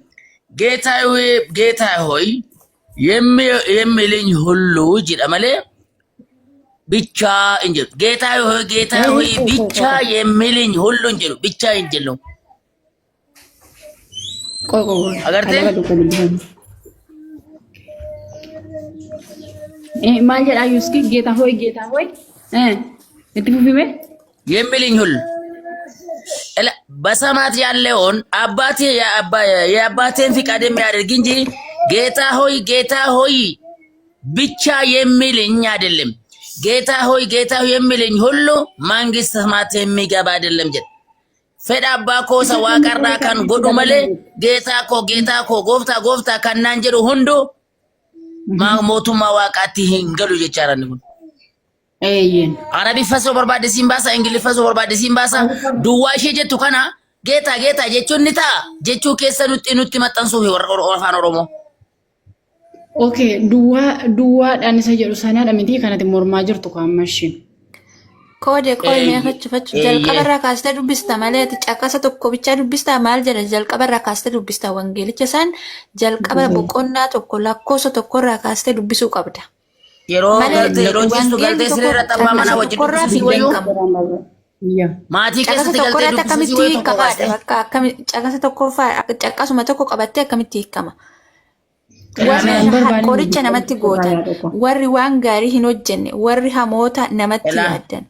ጌታ ሆይ ጌታ ሆይ የሚለኝ ሁሉ jedha malee ብቻ እንጂ ጌታ ሆይ ጌታ ሆይ ብቻ የሚልኝ ሁሉ እንጂ ብቻ እንጂ ነው። Qoy qoy qoy. Agartee? Kalaba tokko dubbifamu. Maal jedhaa Yuuski? Geetaa hooy geetaa hooy. Itti fufime? የሚልኝ ሁሉ በሰማያት ያለውን አባቴ የአባቴን ፍቃድ የሚያደርግ እንጂ ጌታ ሆይ ጌታ ሆይ ብቻ የሚልኝ አይደለም። ጌታ ሆይ ጌታ ሆይ የሚልኝ ሁሉ መንግስተ ሰማያት የሚገባ አይደለም jedha. Fedha abbaa koo isa Isa kan waaqarraa godhe kan kan godhu itti malee dabalamee. geetaa koo geetaa koo gooftaa gooftaa kan naan jedhu hunduu mootummaa waaqaatti hin galu jechaadha inni kun. Eeyyeen. Arabiffas yoo barbaadde siin baasa, Ingiliffas yoo barbaadde siin baasa. Duwwaa ishee jettu kana geetaa geetaa jechuun ni ta'a jechuu keessa nutti nutti maxxansuuf warra afaan Oromoo. Okay, duwwaa duwwaadhaan isa jedhu sanaadha miti kanatti mormaa jirtu kan amma ishiin. Koode qoy mee Eeyyee. fachu fachu jalqaba Eeyyee. irraa kaastee dubbista malee ati caqasa tokko bichaa dubbistaa maal jedha jalqaba irraa kaastee dubbista wangeelicha isaan jalqaba boqonnaa tokko lakkoofsa tokko irraa kaastee dubbisuu qabda. Yeroo Malee galtee yeroo ciistu wangeelli galtee tokko siree irratti abbaa manaa caqasa wajjin tokkorraa dubbisuuf fiduu hin wayyuu qabu. Iyya. maatii Caqasa keessatti tokko galtee irratti dubbisuuf akkamitti wayyuu tokko hiikamaadha kaastee. bakka akkami caqasa tokkoffaa caqasuma tokko qabattee akkamitti hiikama. Warri Hin barbaanne qoricha namatti gootan, warri waan gaarii hin hojjenne, warri hamoota namatti Elaa. yaaddan,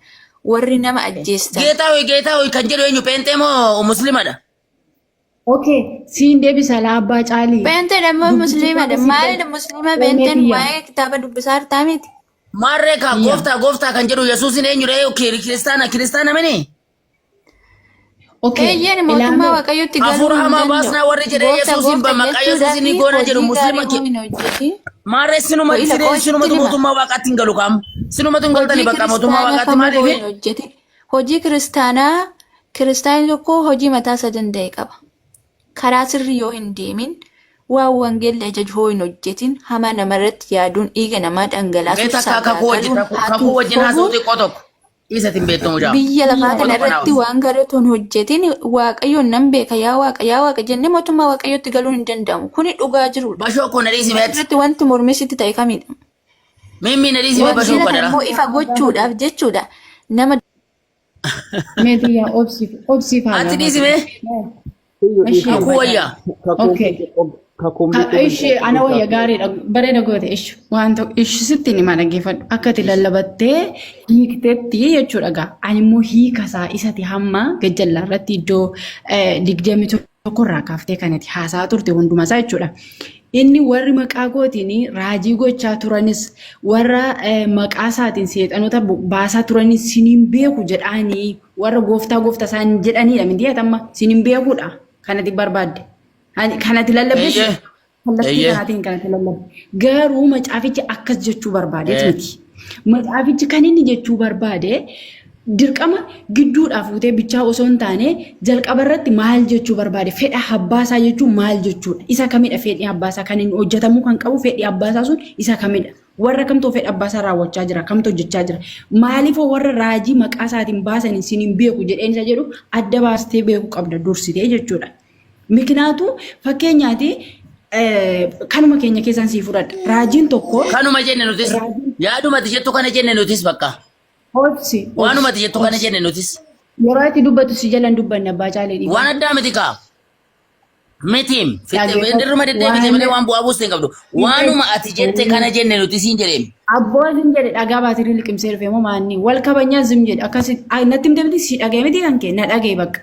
warri nama ajjeestan. Geetaa hoyi geetaa hoyi kan jedhu eenyu pheenxee moo musliimadha? Okay, siin deebisa laa abbaa caalii. Pheenxeen immoo Dubbichi musliimadha. gaafa si Maalidha musliima Oromoo pheenxeen biyya. waa'ee kitaaba dubbisaa jirtaa miti? Maarree kaa Iyya. gooftaa gooftaa kan jedhu Yesuusin eenyudha kiristaana kiristaana mini? Okay, Eeyyeen mootummaa ilaamee. Waaqayyootti galuu Hafuura hin hamaa danda'u. baasnaa warri jedhee Goofta Yesuusin goofta maqaa jechuudhaa Yesuusin fi goona jedhu hojii muslima gaarii hoo hin hojjetin. Maarree sinuma Ho'ila siree qoositti sinumatu hima. mootummaa waaqaatti hin galu qaam. Sinumatu hin galtani Hojii bakka mootummaa kiristaanaa waaqaatti kamuu hoo maaliif? hin hojjetin. Hojii kiristaanaa kiristaanni tokko hojii mataa isaa danda'e qaba. Karaa sirrii yoo hin deemin, waan wangeelli ajaju hoo hin hojjetin, hamaa namarratti yaaduun, dhiiga namaa Mee dhangalaasuun, takka kakuu wajjin sagaagaluun, kakuu hatuuf, wajjin haasa'u sobuun xiqqoo tokko. Dhiisatiin beektu mucaa. biyya lafaa Xiqqoo kana tokko irratti naaf. waan gaarii otoo hin hojjetin Waaqayyoon nan beeka yaa Waaqa yaa Waaqa jennee mootummaa Waaqayyootti galuun hin danda'amu. Kuni dhugaa jirudha. Bashoo koo na dhiisi meet. Asirratti wanti mormii sitti ta'e kamidha? Mimmi na dhiisi mee bashoo Wangeela koo kana dara. immoo ifa gochuudhaaf jechuudha. Nama Meetii yaa obsiif obsiif haa Ati dhiisi gaafatu. mee. Tiyyo Ishee dhiifama. Kakuu wayyaa. Kakuun Okay. xiqqoo kakuun xiqqoo Ishee ana wayya gaariidha bareeda goote ish waan ta'u ish sitti ni dhaggeeffadhu akka ati lallabattee hiiktetti jechuudha gaa ani immoo hiika isaa isati hamma gajjallaa irratti iddoo 21 irraa kaaftee kanati haasaa turte hundumaa isaa jechuudha. Inni warri maqaa kootiin raajii gochaa turanis warra maqaa isaatiin seexanota baasaa turanis siniin beeku jedhaanii warra gooftaa gooftaa isaan jedhaniidha miti amma siniin beekuudha kanati barbaadde. Kanati lallabdes Eeyyee. kallattii Eeyyee. kanaatiin kanatti lallabde. Garuu macaafichi akkas jechuu barbaadeet miti. Macaafichi kan inni jechuu barbaade dirqama gidduudhaa fuutee bichaa osoo hin taane jalqaba irratti maal jechuu barbaade fedha abbaasaa jechuun maal jechuudha. Isa kamidha fedhi abbaasaa kan inni hojjetamuu kan qabu fedhi abbaasaa sun isa kamidha. Warra kamtu fedha abbaasaa raawwachaa jira kamtu hojjechaa jira. Maaliifoo warra raajii maqaa isaatiin baasan isin hin beeku jedheen isa jedhu adda baastee beekuu qabda dursitee jechuudha. Mikinaatu fakkeenyaati kanuma keenya keessaan sii fudhadha. Raajiin tokko Kanuma jenne nutis. Yaaduma ati jettu kana jenne nutis bakka. obsi Waanuma ati jettu kana jenne nutis. Yeroo ati dubbatu si jalan dubbanne abbaa caalee dhiifama. Waan addaa miti kaa. Mitiim. Dhaggeeffadhu. Irruma deddeebite malee waan bu'aa buuste hin qabdu. Waanuma ati jette kana jenne nuti siin jedheem. Abboo zim jedhe dhagaa baatirii liqimsee dhufe moo maanni wal kabajnaa zim jedhe akkasi natti himte miti si dhagee miti kan kee na dhagee bakka.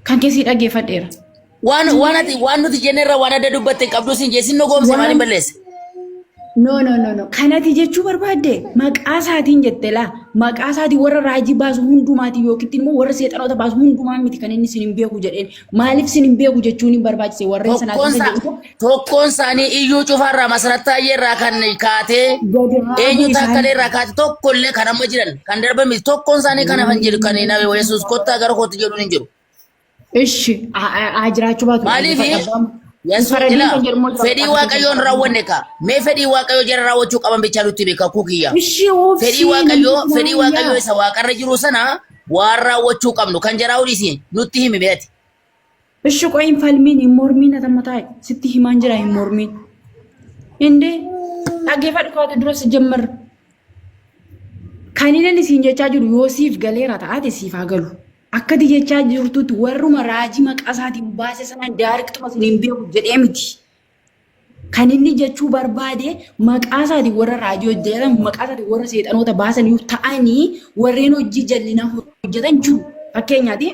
Kan kee si dhaggeeffadheera. Waan waan ati waan nuti jenne irra waan adda dubbatte hin qabdu siin jee sin goomse maaliin balleesse? No, no, no, no. Kanati jechuu barbaadde maqaa isaatiin jette laa. Maqaa isaatiin warra raajii baasu hundumaatiin yookiin immoo warra seexanoota baasu hundumaa miti kan inni sin hin beeku jedheen. Maaliif sin hin beeku jechuun hin barbaachise warreen Tokkoon sanaatiin isa isaa jedhu tokkoon isaanii iyyuu cufaarraa Masarat Taayyee irraa kan kaatee gadi raabuu eenyu isaanii. taakkalee irraa kaate tokko illee kan amma jiran kan darban miti tokkoon isaanii kan hafan jedhu kan nabi Yesuus kottaa gara kootti jedhuun hin jiru. Ishi haa jiraachuu baatu. Maaliif Yesuus Faradiin ilaa kan jedhu immoo jira. fedhii waaqayyoon raawwanne kaa mee fedhii waaqayyoo jara raawwachuu qaban bichaa nutti beeka kukiyya. Ishi obsii Fedhii waaqayyoo namni fedhii waaqayyoo waayyaa. isa waaqarra jiru sana waan raawwachuu qabnu kan jaraa dhiisi nutti himi beeti. Ishi qoy hin falmiin hin mormiin atamma taa'e sitti himaan jira hin mormiin. Indee dhaggeeffadhu kaate dura si jammar. Kan inni siin jechaa jiru yoo siif galeera taate siif haa galu. Akkati jechaa jirtutti warruma raajii maqaa isaatiin baase sanaan daariktuma sin hin beeku jedhee miti. Kan inni jechuu barbaade maqaa isaatiin warra raajii hojjetan maqaa isaatiin warra seexanoota baasan yoo ta'anii warreen hojii jallinaa hojjetan jiru. Fakkeenyaati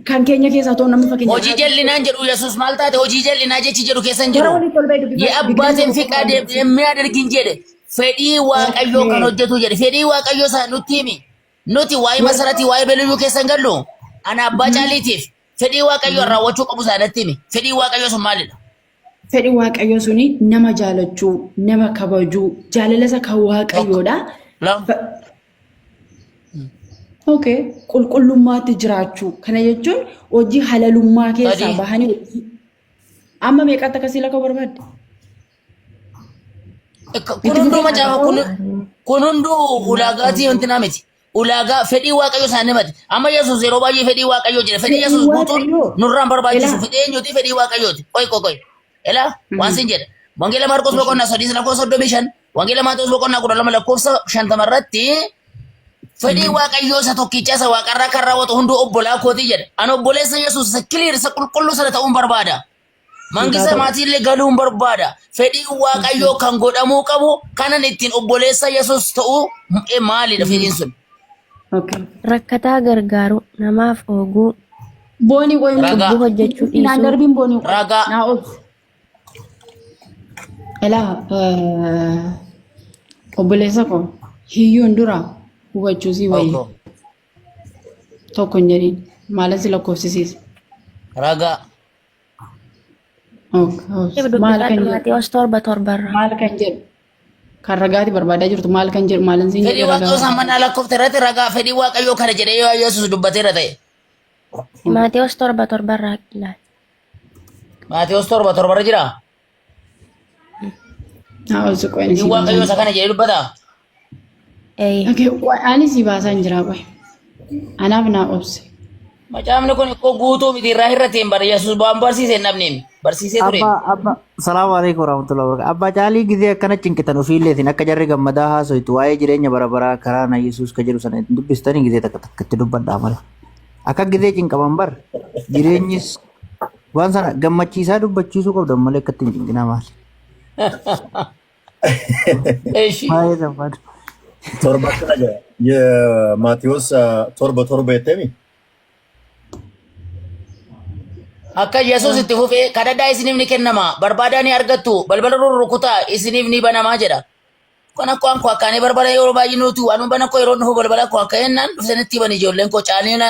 kan keenya keessaa ta'u namni fakkeenya Hojii jallinaan jedhu Yesuus maal taate hojii jallinaa jechi jedhu keessa hin Gara jiru. walitti ol ba'e dubbifadhu. የአባቴን 21 ፍቃድ የሚያደርግ እንጂ jedhe fedhii waaqayyoo kan hojjetu jedhe fedhii waaqayyoo isaa nutti himi. Nuti waa'ee masaratii waa'ee beluyyuu keessa hin gallu. Ana abbaa caaliitiif fedhii waaqayyoo raawwachuu qabu isaanatti himi. Fedhii waaqayyoo sun maalidha? Fedhi waaqayyoo suni nama jaalachuu, nama kabajuu, jaalala isa kan waaqayyoodha. Lama. Okay. Qulqullummaatti jiraachuu. Kana jechuun hojii halalummaa keessaa Sadii. bahanii hojii. Amma meeqatti akkasii lakkaa'uu barbaadde? Kun hunduu macaafa kun hunduu ulaagaatii wanti naa miti. Ulaagaa fedhii waaqayyoo isaan himate. Amma Yesuus yeroo baay'ee fedhii waaqayyoo jedha. Fedhii Fedhii Yesuus guutuun waaqayyoo. nurraan barbaachisu. Ilaa. Fedhii eenyuti? Fedhii waaqayyooti. Qoy qoy qoy. Ilaa waan sin jedha. Wangeela Maarqos boqonnaa 3 lakkoofsa 35, Wangeela Maatewos boqonnaa 12 lakkoofsa 50 irratti fedhii waaqayyoo isa tokkicha isa waaqarraa kan raawwatu hunduu obbolaa kootii jedha. Ani obboleessa Yesuus isa kiliir isa qulqulluu sana ta'uun barbaada. Mangista maatiillee galuun barbaada. Fedhiin Waaqayyoo kan godhamuu qabu kanan ittiin obboleessa Yesuus ta'uu maalidha fedhiin sun? Okay. Rakkataa gargaaruu, namaaf ooguu, Boonii qoy Ragaa. cubbuu hojjechuu naan dhiisuu, darbiin boonii qoy. Ragaa. Naa obsi. Ilaa obboleessa koo hiyyuun dura hubachuu sii wayya. Tokko. Tokko hin jedhiin maalan si lakkoofsisiisa. Ragaa. Okay, maal kan dubbifadhu jedhu Maatewos 7:7 irraa. maal kan jedhu kan ragaati barbaadaa jirtu maal kan jedhu maalan siin Fedhii jedhe ragaa Waaqayyoo isaan manaa lakkoofte irratti ragaa fedhii Waaqayyoo kana jedhee yoo Yesuus dubbateera ta'e. Maatewos 7:7 irraa ilaali. Maatewos 7:7 irra jiraa? Naa obsi qoy ani Fedhiin sii Waaqayyoo baasaan isa kana jedhee dubbataa? Ee. Okay, qoy ani sii baasaan jira qoy. Anaaf naa obsi. Macaafni kun ikkoo guutuu miti irraa hir'ateen bara Yesuus waan barsiise hin dhabneem. Barsiisee tureem. Abba abba salaamu alaikum warahmatullahi wabarakatuh. Abbaa caalii gizee akkana cinqitan ofiilleetiin akka jarri gammadaa haasoytu waa'ee jireenya bara baraa karaa na Yesuus ka jedhu sana itti dubbistanii gizee takka takka itti dubbadhaa malee. Akka gizee cinqaman bar jireenyis waan sana gammachiisaa dubbachiisuu qabdan malee akka ittiin cinqinaa maali. Eshi. Baay'ee salphaadha. Torba akkana jedha. Maatiyos 7:7 jetteemi? Akka Yesuus itti fufee kadhadhaa isiniif ni kennama barbaadaa ni argattu balbala rurrukutaa isiniif ni banamaa jedha. Kan akka waan koo akkaanii barbada yeroo baay'ee nuti waan bana koo yeroo dhufu balbala koo akka jennaan dhuftee natti bani ijoolleen koo caaliin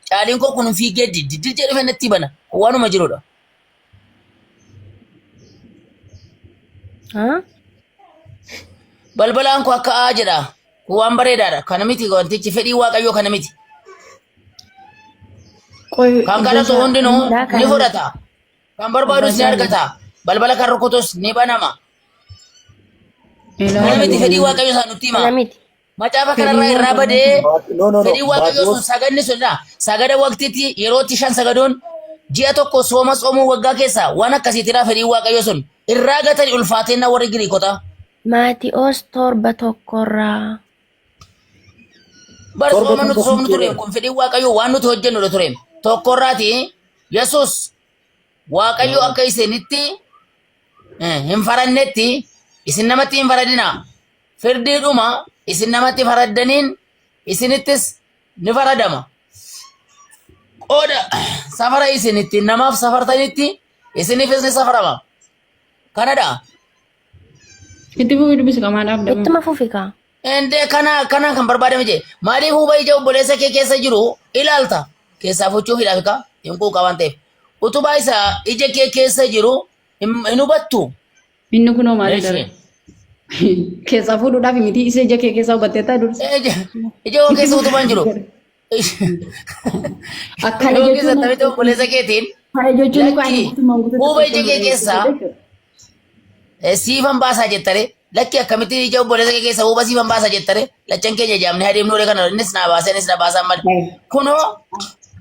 caaliin koo kun fiigee diddi jedhee dhufee natti bana waanuma jirudha. Haa? Balbalaan koo akka aa jedha. Kun waan bareedaadha. Kana miti wantichi fedhii waaqayyoo kana miti. Qoy Kan iddoo kadhatu isaa hundinuu Laa ni kana miti. fudhata. Kan barbaadus ni argata. Balbala kan rukutus ni banama. ilaa Kana miti fedhii waaqayyoo isaa nutti hima. Kana miti. Macaafa fedhii kanarraa irraa waaqayyoo badee No, no, no. fedhii waaqayyoo sun Maatiyos sagadni sun dha. Sagada waqtiitti yerootti shan sagaduun ji'a tokko sooma soomuu waggaa keessa waan akkasiitidha fedhii waaqayyoo sun. Irraa gatanii ulfaateenna warri Giriikotaa. Maati'oos 7:1 irraa. Bar torba sooma nuti torba soomnu kun tureem kun fedhii waaqayyoo waan nuti hojjennudha tureem. Tokkorraati Yesuus waaqayyo akka isinitti hin farannetti isin namatti hin faradinaa. Firdiidhuma isin namatti faraddaniin isinittis ni faradama. Qooda safara isin ittiin namaaf safartanitti isiniifis ni safarama. Kanadha. Itti fufii dubbisi qamaa dhaabdamu. Ittuma fufi kaa. Indee kana kana kan barbaadame jee maaliif huba ija obboleessa kee keessa jiru ilaalta keessaa fuchuu hidhaaf ka hin quuqa waan ta'eef utubaa isa ija kee keessa jiru hin hubattu. Inni kunoo maali Eeshi. dara? Keessaa fuudhuudhaaf miti isa ija kee keessaa hubattee taa dursa. Ija koo keessa utubaan jiru. Akkana Ija koo keessa jechuun taphite obboleessa keetiin kana jechuun kan lakki guutummaan guutuutti huba ija kee qulqulluu keessaa jechuudha. Siifan baasaa jettare lakki akkamitti ija obboleessa kee keessa huba siifan baasaa jettare lachan keenya jaamne adeemnu kana innis naa baasee innis na baasaa malee kunoo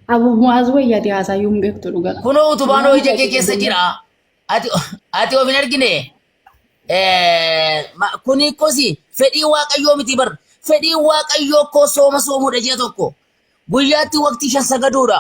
Abu Mu'aaz wayyaati haasaa yuun beektu dhugaa. Kunoo utubaanoo ija kee keessa jira ati of hin argine. Kuni kosi fedhii waaqayyoo miti bar fedhii waaqayyoo koo sooma soomuudha ji'a tokko guyyaatti waqtii shan sagaduudha.